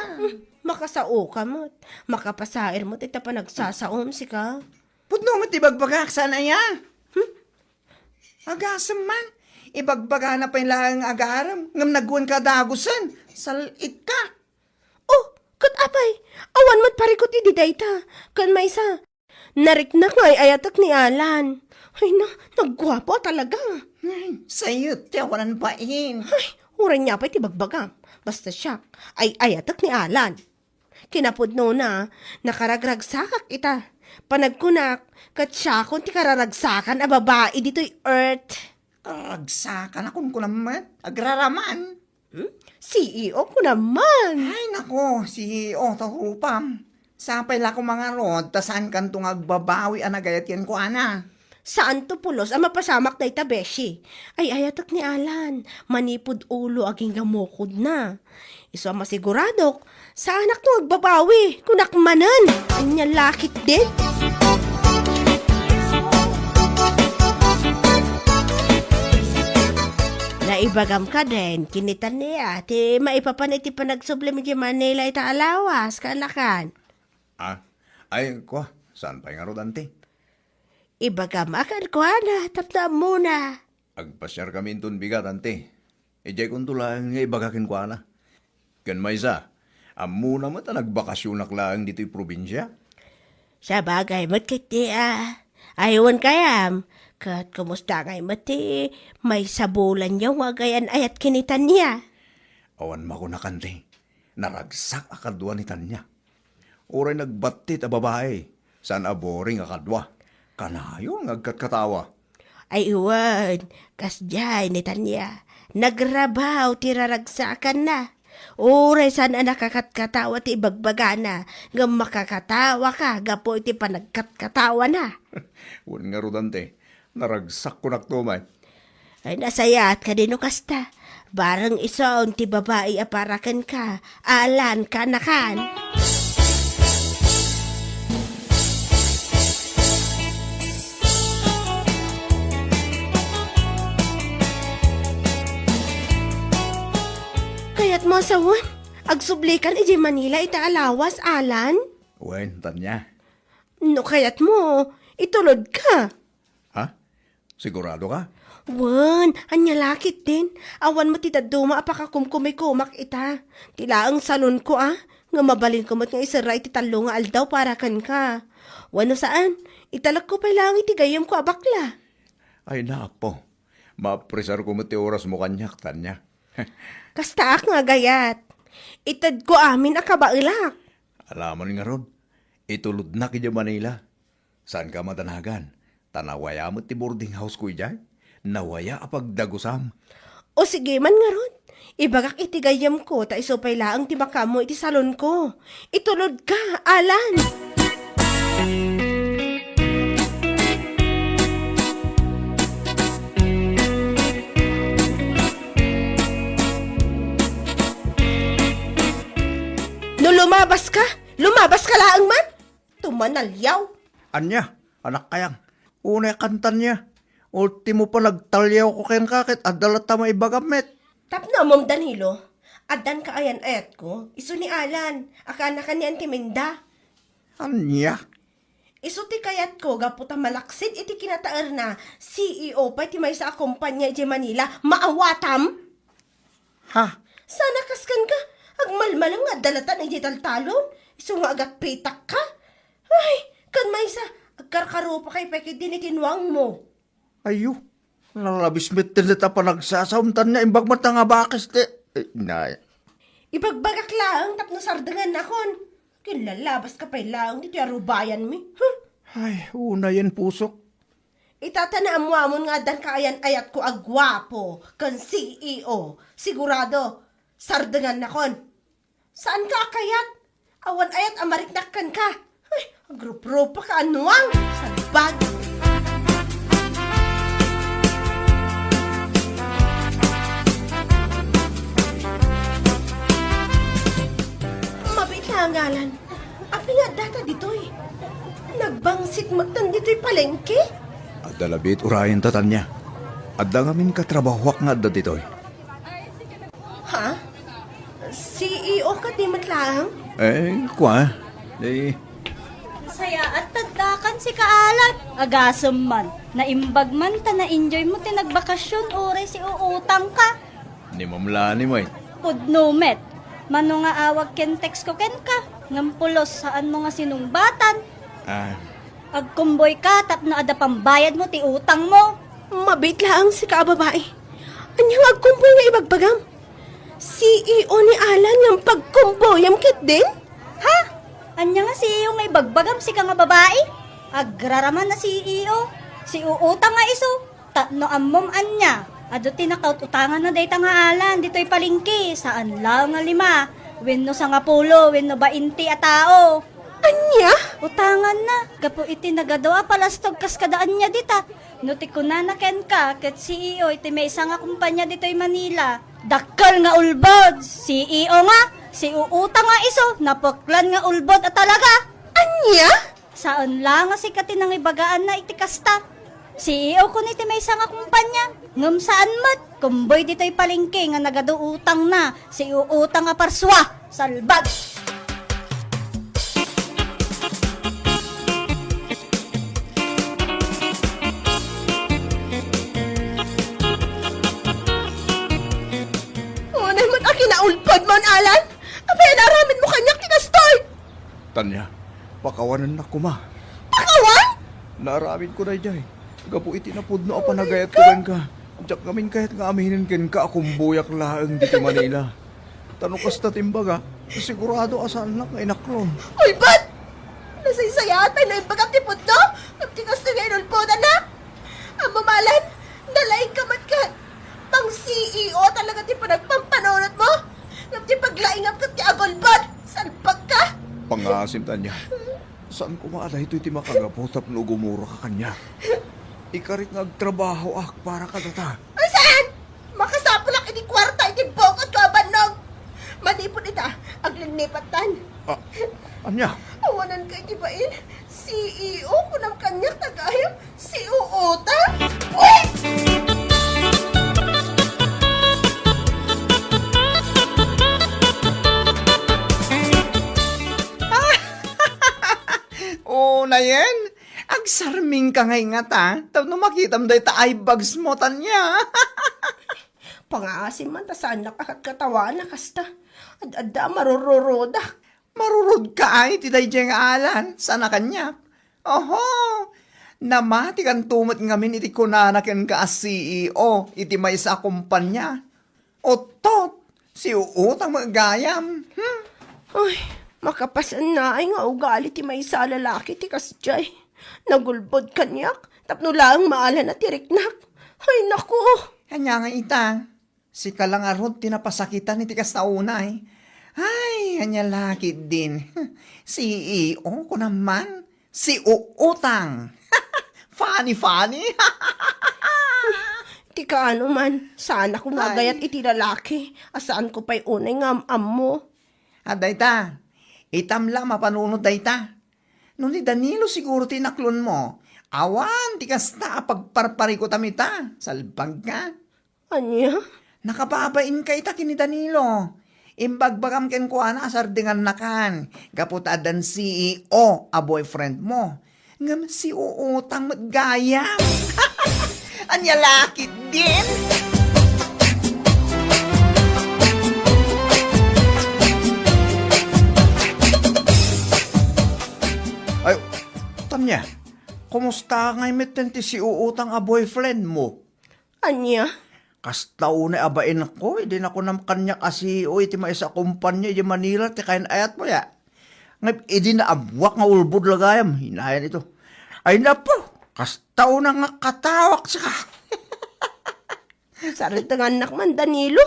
Makasaoka met. Makapasair met ita panagsasaom, sika. Pudno met ti ibagbagak, saan aya? Hmm? Agasem man. Ibagbagana pay laeng agarem, ngem nagwenka dagusen. Sal-itka. Oh, ket apay, awan met parikut idi dayta. Ken maysa, nariknak nga ay-ayatek ni Alan. Ay na, nagguapo a talaga. Ay, sayet ti awanan bain. Ay, uray nia pay ti bagbagam. Basta siak, ay-ayatek ni Alan. Kinapudnona, nakaragragsakak ita. Panagkunak, ket siakon ti kararagsakan a babai ditoy earth. Kararagsakan a kunkunam met, agraraman. Hmm? C E O ko naman. Ay, nako, C E O ta rupam. Sapay la ko mangarod, ta saankanto nga agbabawi a nagayat kenkuana. Saanto pulos a mapasamak dayta, beshi. Ay-ayatek ni Alan, manipud ulo agingga mukodna. Isu a masiguradok, saanakto agbabawi, kunak manen. Ania la ketdin? Naibagam kadin, ken ni Tania, ti maipapan iti panagsublim iti Manila ita a lawas, kanakan. Ah, ay, kua, saan pay ngarud, anti? Ibagam a kenkuana, tapno ammona. Agpasiarkami inton bigat, anti. Idiay kunto laeng nga ibaga kenkuana. Ken maysa, ammona met a nagbakasionak laeng ditoy probinsia. Sabagay met ketdi a. Ay, wen kayam, ket kumusta ngay met ti maysa bulanyo nga agayan-ayat ken ni Tania? Awan makunak, anti. Naragsak a kadua ni Tania. Uray nagbattit a babai, saan a boring a kadua. Kanayon nga agkatkatawa. Ay, wen, kasdiay ni Tania. Nagrabaw ti raragsakanna. Uray saan a nakakatkatawa ti ibagbagana, ngem makakatawaka gapu iti panagkatkatawana. Wen ngarud, anti, naragsak kunak to met. Ay, nasayaat kadi no kasta. Bareng isun ti babai a para kenka, Alan, kanakan. Kayatmo a sawen, agsublikan idiay Manila ita a lawas, Alan? Wen, Tania. No kayatmo, itulodka. Ha? Sigurado ka? Wen, ania la ketdin? Awan met ti dadduma a pakakumkumikomak ita. Ti laeng salonko a, nga mabalinko met nga iserra iti tallo nga aldaw para kenka. Wenno saan, italekko pay laeng iti gayyemko a bakla. Ay, Apo, maapresarko met ti orasmo kaniak, Tanya. Kastaak nga agayat. Itedko amin a kabaelak. Alamon ngarud, itulodnak idiay Manila. Saanka madanagan, ta nawaya met ti boarding house ko idiay. Nawaya a pagdagusam. O sige man ngarud, ibagak iti gayyemko ta isu pay laeng ti makaammo iti salonko. Itulodka, Alan! No lumabaska, lumabaska laeng man! Tumanaliaw. Ania, anak kayang? Unay kan Tanya. Ultimo panagtaliawko kenka ket adda latta maibagam met. Tapno ammom, Danilo, addan kaayan-ayatko, isu ni Alan, a kaanakan ni Auntie Minda. Ania? Isu ti kayatko gapu ta malaksid iti kinataerna, C E O pay ti maysa a kompanya idiay Manila, maawatam? Ha? Saan a kas kenka, agmalmalem nga adda latta idiay taltalon, isu nga agatpitakka? Ay, ken maysa, agkarkarupakay pay ketdi iti nuangmo. Ayyo, nalabis met ti deta panagsasaom, Tanya, imbag met nga bakes ti, eh, nay. Ibagbagak laeng tapno sardengannakon. Kinlalabaska pay laeng ditoy a rubayanmi. Huh? Ay, unayen pusok. Ita ta naammoamon nga addan kaayan-ayatko a guapo ken C E O. Sigurado, sardengannakon. Saanka a kayat? Awan ayat a mariknak kenka. Ay, agruprupa ka, anuang! Salbag! Mabiit la a ngalan. Apay nga addata ditoy? Nagbangsit met ditoy palengke? Adda labiit urayen ta, Tanya. Adda ngamin katrabahoak nga adda ditoy. Ha? C E O ka di met laeng? Eh, kua? Eh. Sayaat taddakan sika, Alan. Agasem man. Naimbag man ta na-enjoy mo ti nagbakasyon, uray si uutang ka. Ni Ma'am Lani, may. Pudno met. Mano nga awag ken text ko kenka, ngem pulos saanmo nga sinungbatan. Ah. Agkumboy ka tapno adda pambayad mo ti utang mo. Mabiit laeng sika a babai. Ania nga agkumboy nga ibagbagam? C E O ni Alan nga pagkumboyam ketdin? Ha? Ania nga C E O nga ibagbagam, sika nga babai? Agraraman a C E O. Si uutang nga isu. Tapno ammom ania, adu ti nakaut-utanganna dayta nga Alan ditoy palengke, saan laeng nga lima, wenno sangapulo, wenno bainte a tao. Ania? Utanganna, gapu iti nagadu a palastog kas kada ania dita. No ti kunana kenka, ket C E O iti maysa nga kompania ditoy Manila. Dakkel nga ulbod, C E O nga, si uutang nga isu, napeklan nga ulbod a talaga. Ania? Saan la nga sika ti nangibagaanna iti kasta. C E O kun iti maysa nga kumpanya, ngem saan met. Kumboy ditoy palengke nga nagadu utangna, si uutang a parsua. Salbag! Unay met a kinaulpad man, Alan! Apay a naaramidmo kaniak ti kastoy? Tanya, pakawanennak koma. Pakawan? Naaramidko daydiay. Gapu iti napudno a panagayatko kenka. Diak ngamin kayat nga aminen kenka a kumboyak laeng ditoy Manila. Ta no kasta ti imbaga, sigurado a saannak nga inaklon. Ulbod! Nasaysayaat pay no imbagam ti pudno, ngem ti kastoy nga inulpodannak. Ammom, Alan, nalaingka met ket. Pang-C E O talaga ti panagpampanunotmo, ngem ti paglaingam ket ti agulbod. Salbagka! Pangasim, Tanya. Saan koma a daytoy ti makagapu tapno gumuraka kaniak. Ikarik nga agtrabahoak para kadata. Ay, saan? Makasapulak iti kuarta iti bukotko a bannog. Manipud ita, aglinnipattan. Ah, ania? Awananka iti bain. C E O, kunam kaniak, tagayam. Si uutang? Pwes! Unayen, Agsarmingka ngay ngata, tapno makitam dayta eye bags mo, Tanya. Pangaasim man ta saannak a katkatawaanna kasta. Ad-adda a marururodak. Marurodka ay ti daydiay nga alan, saan a kaniak. Oho, namatikanto met ngamin iti kunana kenka a C E O iti maysa a kompania. Uttot, siuutang met gayam. Hmm? Ay, makapasannaay nga ugali ti maysa a lalaki ti kasdiay. Nagulbod kaniak, tapno laeng maalana ti riknak. Ay, naku! Ania nga ita? Sika la ngarud ti napasakitan iti kasta unay. Ay, ania la ketdin? C E O ko naman. Siuutang. Funny, funny. Ti kaano man, saan ako nga Ay. agayat iti lalaki a saanko pay unay nga am-ammo. Adda ita, itam la mapanunot dayta. No ni Danilo siguro ti inaklonmo, awan ti kasta a pagparparikutam ita, salbagka. Ania? Nakababainka ita ken ni Danilo. Imbagbagam kenkuana a sardengannakan gapu ta addan C E O a boyfriend mo. Ngem siuutang met gayam. Ania la ketdin? Ay, Tanya, kumusta ngay metten ti siuutang a boyfriend mo? Ania? Kasta unay a bainko, idi nakunam kaniak a C E O iti maysa a kompania iti Manila ti kayn-ayatmo, ya. Ngem idi naammoak nga ulbod la gayam, inayan ito. Ay napo, kasta unay nga katawak sika. Sardengannak man, Danilo.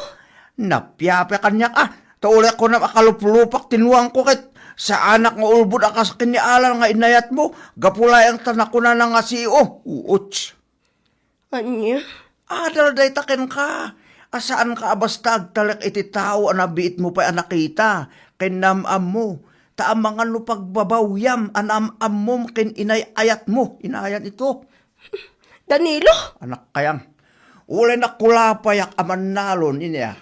Napiapia kaniak, ah. Ta uliak kunam a kaluplupak ti nuangko ket saanak nga ulbod a kas ken ni Alan nga inayatmo, gapu laeng ta nakunana nga C E O. Uuch. Ania? Adal dayta kenka, a saanka a basta agtalek iti tao a nabiitmo pay a nakita ken naam-ammo, ta amangan no pagbabawyam a naam-ammom ken inay-ayatmo, inayan ito. Danilo? Anak kayang, ulay nakulapayak a mannalon inia,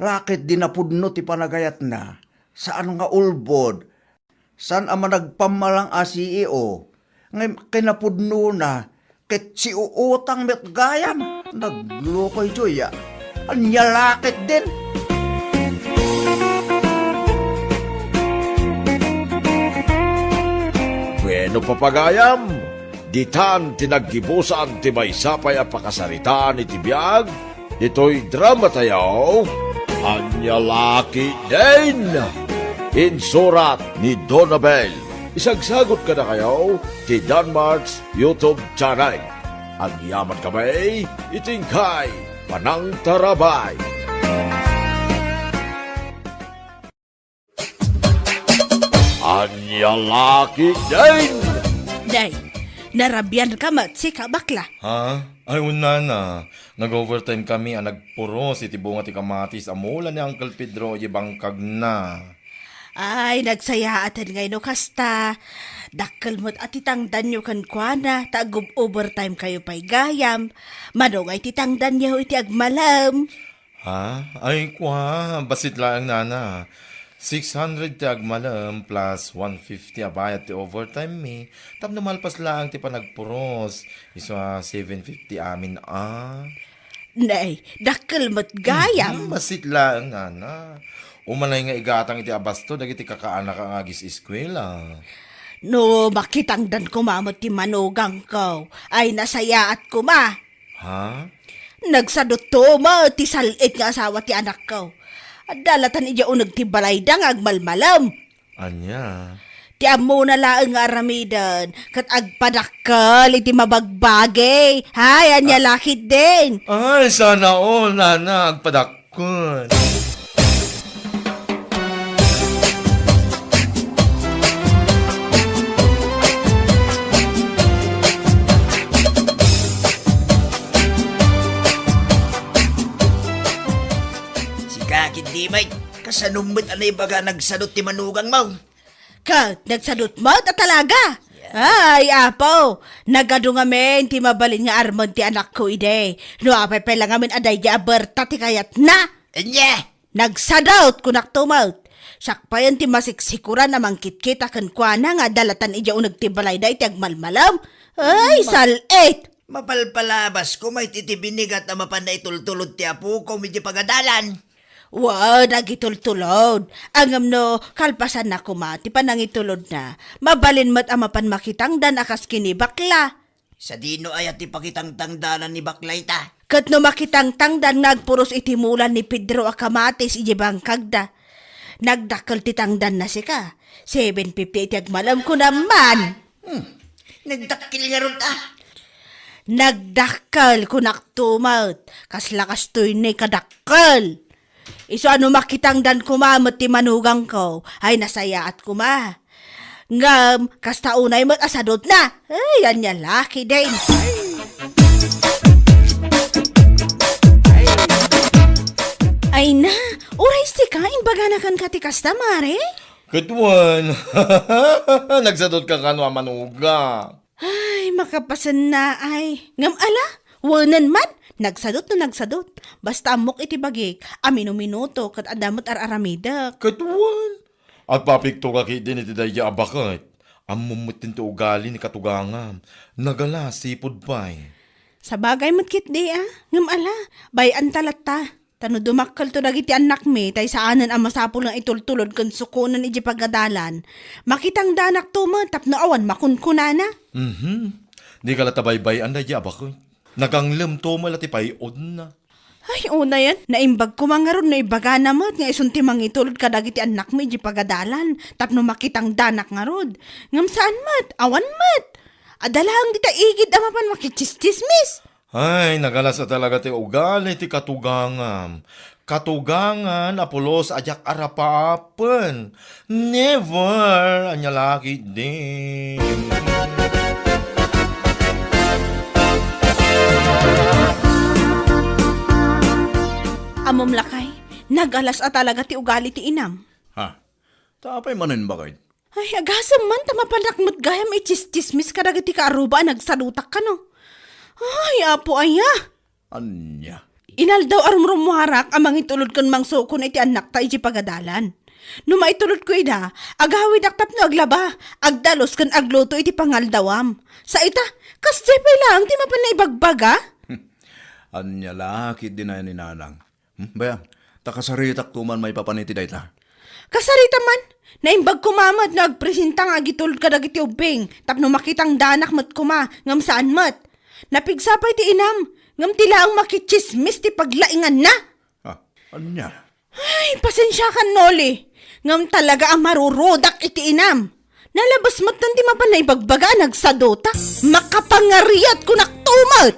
raket di napudno ti panagayatna, saan nga ulbod, saan a managpammalang a C E O, ngem kinapudnona ket siuutang met gayam. Naglokoy, Joy, a. Ania la ketdin? Bueno, papagayam, ditan ti naggibusan ti maysa pay a pakasaritaan iti biag ditoy dramatayo, Ania la ketdin? Insurat ni Donabel. Isagsagot kadakayo ti Danmart's YouTube channel. Agyamankami iti inkay panangtarabay. Ania la ketdin? Day, narabianka met sika, bakla. Ha? Ay, unana. Nag-overtime kami a nagpuros iti bunga ti kamatis a mula ni Uncle Pedro iti bangkagna. Ay, nagsayaaten ngay no kasta. Dakkel met a ti tangdanyo kenkuana, ta ag-overtime kayo pay gayam. Mano ngay ti tangdanyo iti agmalem? Ha? Ay, kua, bassit laeng, nana. Six hundred ti agmalem plus one fifty a bayad ti overtime mi. Tapno malpas laeng ti panagpuros. Isu a seven fifty amin a. Nay, dakkel met gayam. Mhm, bassit laeng, nana. Umanay nga igatang iti abasto dagiti kakaanaka nga agis-eskuela. No makitangdan koma met ti manugangko, ay nasayaat koma. Ha? Nagsadutto met ti sal-it nga asawa ti anakko. Adda latan idiay uneg ti balayda nga agmalmalem. Ania? Ti ammona laeng nga aramiden, ket agpadakkel iti mabagbagi. Hay, ania la ketdin? Ay, sana all, nana, agpadakkel. Sika, Kintimay, kasano met a naibaga nagsadut ti manugangmo? Ket nagsadut met a talaga. Yeah. Ay, Apo, nagadu ngamin ti mabalin nga armen ti anakko idi. No apay pay la ngamin a daydi a berta ti kayatna. Ania? Nagsadut, kunakto met. Siak payen ti masiksikuran a mangkitkita kenkuana nga adda latan idiay uneg ti balayda iti agmalmalem. Ay, Ma- sal-it! Mapalpalabas koma iti, iti binigat a mapan naitultulod ti apokom iti pagadalan. Wen, agitultulod. Ngem no kalpasanna koma ti panangitulodna, mabalin met a mapan makitangdan a kas ken ni bakla. Sadino aya ti pakitangtangdanan ni bakla ita? Ket no makitangtangdan nga agpuros iti mulan ni Pedro a kamatis idiay bangkagda, nagdakkel ti tangdanna sika. Seven fifty iti agmalem, kunam man. Hmm. Nagdakkel ngarud, ah. Nagdakkel, kunak met. Kasla kastoy ni kadakkel. Isu a no makitangdan koma met ti manugangko, ay nasayaat koma. Ngem, kasta unay met a sadutna. Ay, ania laki din. Ay na, uray sika, imbagana kenka ti kasta, mare? Ket wen, nagsadutka kano a manugang? Ay, makapasenna ay. Ngem ala, wenen man, nagsadut no nagsadut. Basta ammok iti bagik, a minuminuto ket adda met ar-aramidek. Ket wen, agpapikto ka ketdin iti daydiay a baket. Ammom met ti ugali ni katugangam. Nagala, sipud pay. Sabagay met ketdi a, ngem ala, bay-anta latta. Ta no dumakkelto dagiti annakmi, tay saanen a masapul nga itultulod ken sukonen idiay pagadalan, makitangdanakto met tapno awan makunkunana. Mhm. Dika latta baybay-an daydiay a baket. Naganglemto met la ti pay-odna. Ay, unayen, naimbag koma ngarud no ibagana met nga isun ti mangitulod kadagiti annakmi idiay pagadalan tapno makitangdanak ngarud. Ngem saan met, awan met. Adda laeng dita igid a mapan makitsismis. Ay, nagalas a talaga ti ugali ti katugangam. Katugangan a pulos a diak arapaapen. Never! Ania la ketdin. Ammom lakay, nagalas a talaga ti ugali ti inam. Ha? Ta apay manen, baket? Ay, agasem man ta mapanak met gayam itsistismis kadagiti kaarruba a nagsadutak kano. Ay, Apo aya! Ania? Inaldaw a rumrummuarak a mangitulod ken mangsukon iti annakta idiay pagadalan. No maitulodko ida, agawidak tapno aglaba, agdalus ken agluto iti pangaldawam. Sa ita, kasdiay pay laeng ti mapan naibagbaga? Ania la ketdin a ni nanang? Hmm, bay-am, ta kasaritakto man maipapan iti dayta. Kasarita man, naimbag koma met no agpresenta nga agitulod kadagiti ubbing tapno makitangdanak met koma, ngem saan met. Napigsa pay ti inam, ngem ti laeng makitsismis ti paglainganna. Ah, ania? Ay, pasensiakan, Noli, ngem talaga a marurudak iti inam. Nalabes met ti mapan naibagbaga a nagsaduta. Makapangariat kunakto met!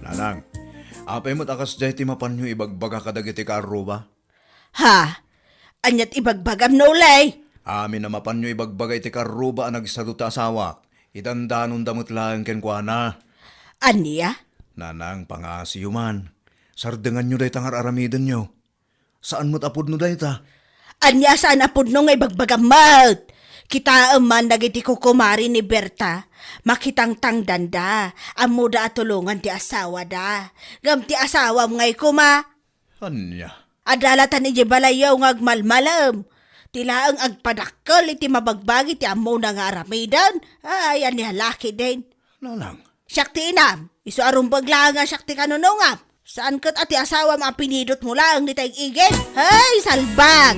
Nanang, apay met a kasdiay ti mapanyo ibagbaga kadagiti kaarruba? Ha? Aniat ibagbagam, Noli? Amin a mapanyo ibagbaga iti kaarruba a nagsaduta asawak. Idandanonda met laeng kenkuana. Ania? Nanang, pangasiyo man. Sardenganyo dayta nga ar-aramidenyo. Saan met a pudno dayta? Ania saan a pudno nga ibagbagam met? Kitaem man dagiti kukumari ni Berta. Makitangtangdanda. Ammoda a tulongan ti asawada. Ngem ti asawam ngay koma, Ania? Adda latan idiay balayyo nga agmalmalem. Ti laeng agpadakkel iti mabagbagi ti ammona nga aramiden. Ay, ania la ketdin. Nanang. Siak ti inam. Isu a rumbeng laeng a siak ti kanunungam. Saan ket a ti asawam a pinidotmo laeng dita ig-igid? Hay, salbag!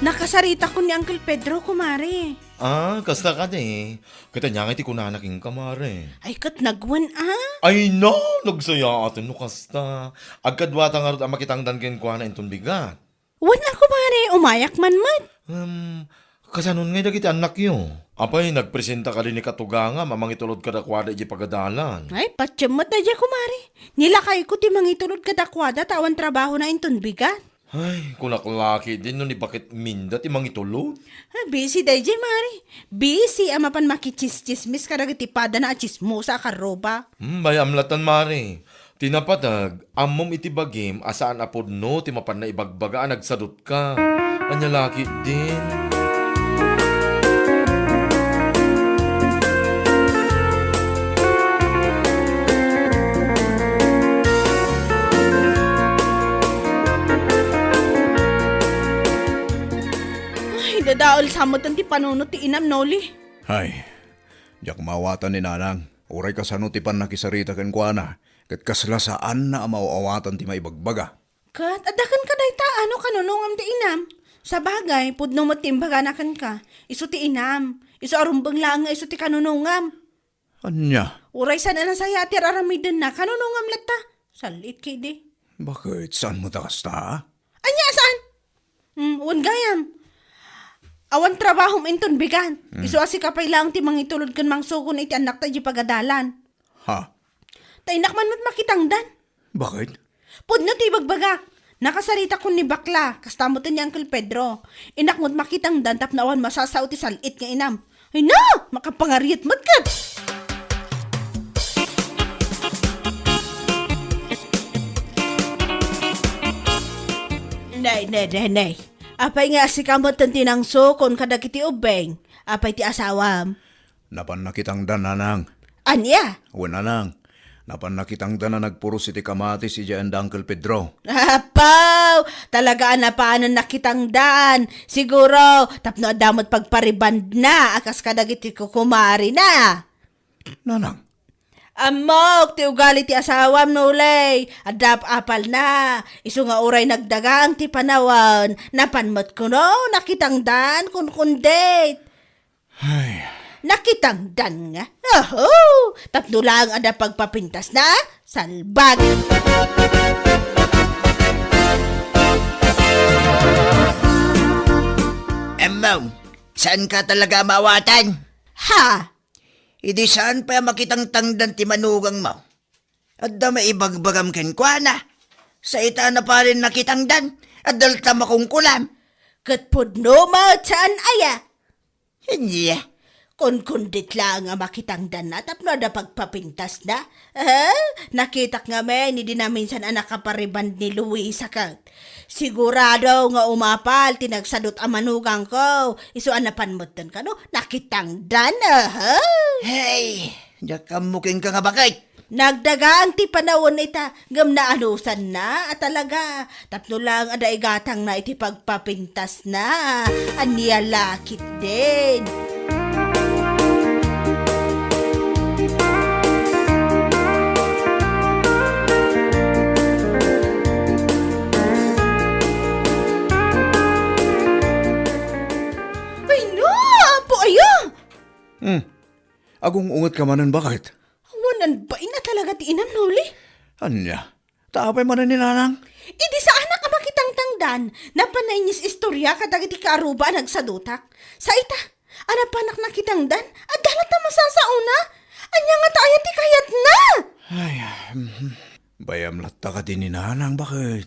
Nakasaritakon ni Uncle Pedro, kumare. Ah, kasta kadi. Ket ania ngay ti kunana kenka, mare? Ay, ket nagwen, ah. Ay, no! Nagsayaaten no kasta. Agkaduata ngarud a makitangdan kenkuana inton bigat. Wen a, kumare, umayak man met. Hmm, kasanon ngay dagiti annakyo? Apay, nagpresenta kadi ni katugangam a mangitulod kadakuada idiay pagadalan? Ay, patiem met daydiay, kumare. Nilakayko ti mangitulod kadakuada ta awan trabahona inton bigat. Ay, kunak la ketdin no ni Bakit Minda ti mangitulod. Ah, busy daydiay, Mari. Busy a mapan makitsismis kadagiti padana a tsismosa a karruba. Hmm, bay-am latan, Mari. Ti napateg, ammom iti bagim a saan a pudno ti mapan naibagbaga a nagsadutka. Ania la ketdin? Ay, dadael sa metten ti panunot ti inam, Noli. Ay, diak maawatan ni Nanang. Uray kasano ti pannakisarita kenkuana, ket kasla saanna a maaw-awatan ti maibagbaga. Ket adda kenka dayta, ano, kanunongam ti inam? Sabagay, pudno met ti imbagana kenka. Isu ti inam. Isu a rumbeng laeng nga isu ti kanunongam. Ania? Uray saan a nasayaat ti ar-aramidenna, kanunongam latta. Sal-it ketdi. Bakit? Saan mo ta kasta? Ania a saan? Hmm, wen gayam. Awan trabahom inton bigat. Hmm. Isu a sika pay laeng ti mangitulod ken mangsukon iti annakta idiay pagadalan. Ha? Ta innak man met makitangdan. Bakit? Pudno ti ibagbagak. Nakasaritakon ni bakla, kasta met ni Uncle Pedro. Innak met makitangdan tapno awan masasao ti sal-it nga inam. Ay na! Makapangariat met ket! Nay, nay, nay, nay. Apay nga sika met ti nangsukon kadagiti ubbing? Apay ti asawam? Napan nakitangdan, Nanang. Ania? Wen, Nanang. Napan nakitangdan a nagpuros iti kamatis idiay ayan da Uncle Pedro. Apaw! Talaga a napanen nakitangdan. Siguro, tapno adda met pagparibandna a kas kadagiti kukumarina. Nanang. Ammok ti ugali ti asawam, Noli. Adda ap-apalna. Isu nga uray nagdagang ti panawen, napan met kuno nakitangdan, kunkundit. Ay. Nakitangdan nga. Oho! Tapno laeng adda pagpapintasna, salbag! Ammom, saanka talaga a maawatan? Ha? Idi saan pay a makitangtangdan ti manugangmo? Adda maibagbagam kenkuana. Sa ita a napanen nakitangdan, adda latta makungkulam. Ket pudno met saan aya? Ania? Kunkundit laeng a makitangdanna tapno adda pagpapintasna. Eh, nakitak ngamin idi naminsan a nakapariband ni Luisa ket. Sigurado nga umapal ti nagsadut a manugangko. Isu a napan metten kano, nakitangdan, aha. Hey, diak ammo kenka nga bakit. Nagdagaan ti panawen ita, ngem naanusanna a talaga. Tapno laeng adda igatangna iti pagpapintasna. Ania la ketdin? Ay, no! Apo aya! Hmm. Agung-ungetka manen, bakit? Awan bain a talaga ti inam, Noli. Ania? Ta apay manen ni Nanang? Idi saanak a makitangtangdan, napan nainyis-istoria kadagiti kaaruba a nagsadutak. Sa ita, a napanak nakitangdan, adda latta masasaona. Ania ngata aya ti kayatna? Ay, mhm. Bay-am latta kadi ni Nanang, bakit?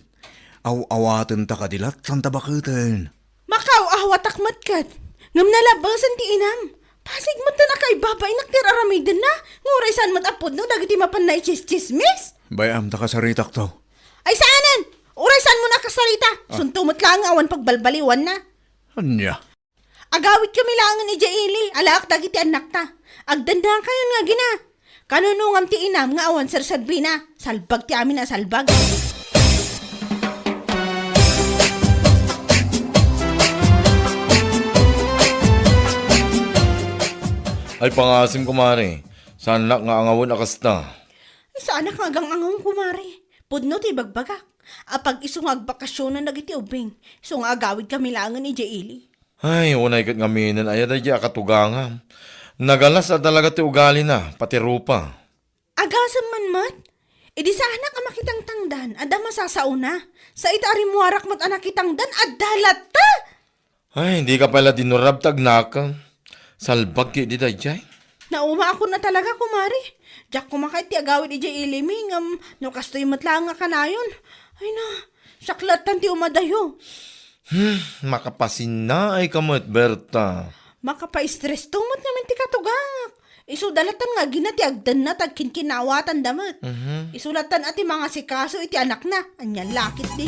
Aw-awatenta kadi latta ta baketen. Makaaw-awatak met ket. Ngem nalabbesen ti inam. Pasig metten a kaibabainak ti ar-aramidenna, nga uray saan met a pudno dagiti mapan naitsistsismis. Bay-am ta kasaritakto. Ay saanen! Uray saanmon a kasarita. Ah. Sunto met laeng nga awan pagbalbaliwanna. Ania? Agawidkami laengen idiay ili, alaak dagiti annakta. Agdennakayon nga agina. Kanunongam ti inam nga awan serserbina. Salbag ti amin a salbag. Ay, pangasim, kumare. Saanak nga angawen a kasta. Ay, saanak nga agang-angawen, kumare. Pudno ti ibagbagak. Apag-isu nga agbakasionan dagiti ubbing. Isu nga agawidkami laengen idiay ili. Ay, unay ket ngaminen aya daydiay a katugangam. Nagalas a talaga ti ugalina, pati rupa. Agasem man met? Idi saanak a makitangtangdan, adda masasaona. Sa ita a rimmuarak met a nakitangdan, adda latta! Ay, dika pay la dinurab ta agnakem. Salbag ketdi daydiay. Naumaakon a talaga, kumare. Diak koma kayat ti agawid idiay ilimi, ngem no kastoy met laeng nga kanayon. Ay na, Saklatan ti umadayo. Hmm, makapasinnaay ka met, Berta. Makapa-stress to met ngamin ti katugak. Isu da latta nga agina ti agdanna ta agkinkinawatan da met. Mhm. Isu latta a ti mangasikaso iti anakna. Ania la ketdi.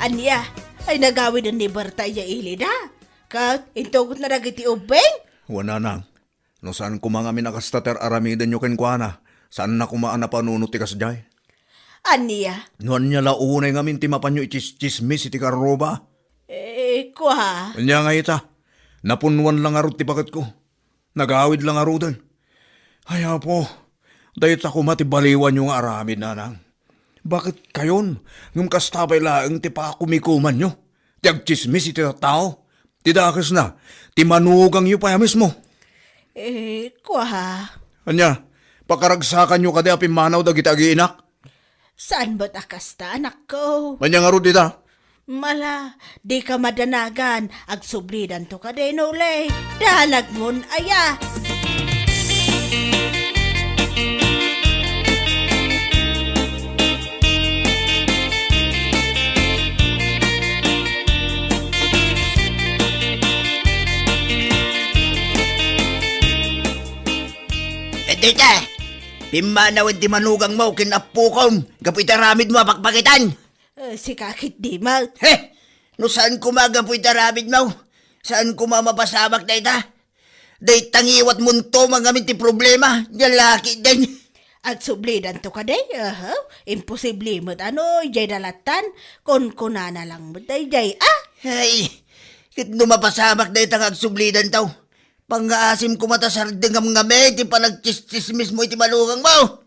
Ania, ay nagawiden ni Berta idiay ilida? Ket intugotna dagiti ubbing? Wen, nanang. No saan koma ngamin a kasta ti ar-aramidenyo kenkuana, saanna koma a napanunot ti kasdiay. Ania? No ania la unay ngamin ti mapanyo itsistsismis iti karruba? Eh, kua? Ania nga ita? Napunnuan la ngarud ti baketko. Nagawid la ngaruden. Ay, Apo, dayta koma ti baliwanyo nga aramid, nanang. Baket kayon, ngem kasta pay laeng ti pakumikumanyo, ti agtsismis iti tattao, ti dakesna, ti manugangyo pay a mismo. Eh, kua? Ania, pakaragsakanyo kadi a pimmanaw dagiti agiinak? Saan met a kasta, anakko? Ania ngarud ita? Mala, dika madanagan, agsublidanto kadi, Nolay. Danagmon aya. Dita, pimmanawen ti manugangmo ken appokom gapu iti aramidmo a pakpakitan. Eh, sika ketdi met. He! No saan koma gapu iti aramidmo, saan koma mapasamak dayta. Dayta ngiwatmonto mangamin ti problema, nia la ketdin. Agsublidanto kadi? Aha, imposible met a no, idiay dalattan, kunkunana lang met daydiay, ah! Ay, ket no mapasamak dayta nga agsublidanto, pangngaasim koma ta sardengam ngamin ti panagtsistsismismo iti manugangmo.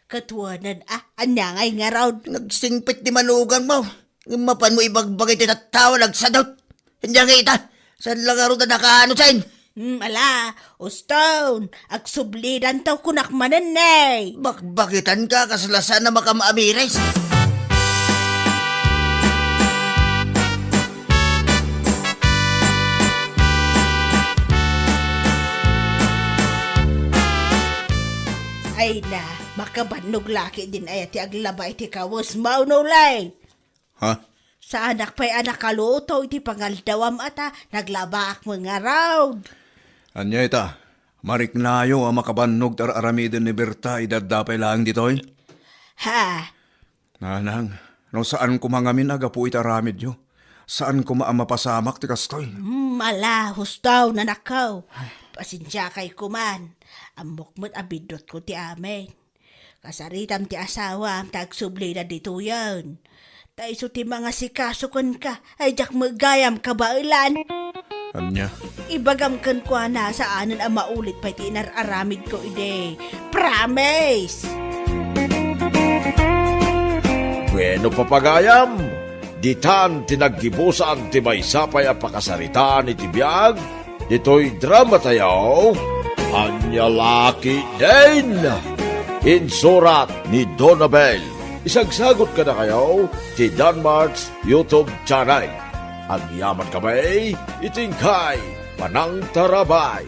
Ket wen, ah, ania ngay ngarud? Nagsingpet ti manugangmo. Ngem mapanmo ibagbagi ti tattao a nagsadut. Ania ngay ita? Saan la ngarud a nakaano, sen? Hmm, ala, uston, agsublidanto kunak manen, ne. Bakbakitanka, kasla saan a makam-amiris. Ay na, makabannog la ketdin aya ti aglaba iti kawesmo, Nolay. Ha? Saanak pay a nakaluto iti pangaldawam a ta naglabaak met ngarud. Ania ita? Mariknayo a makabannog ti ar-aramiden ni Berta idi adda pay laeng ditoy? Ha? Nanang, no saan koma ngamin a gapu iti aramidyo, saan koma a mapasamak ti kastoy. Hmm, ala, huston, anakko. Ay. Pasensiakay koman. Ammok met a biddutko ti amin. Kasaritam ti asawam ta agsublida ditoyen. Ta isu ti mangasikaso kenka, ay diak met gayam kabaelan. Ania? Ibagam kenkuana, saanen a maulit pay ti inar-aramidko idi. Promise! Bueno, papagayam, ditan ti naggibusan ti maysa pay a pakasaritaan iti biag ditoy drama tayo, Ania la ketdin. Insurat ni Donabel. Isagsagot kadakayo ti Danmart's YouTube channel. Agyaman kami iti inkay panangtarabay.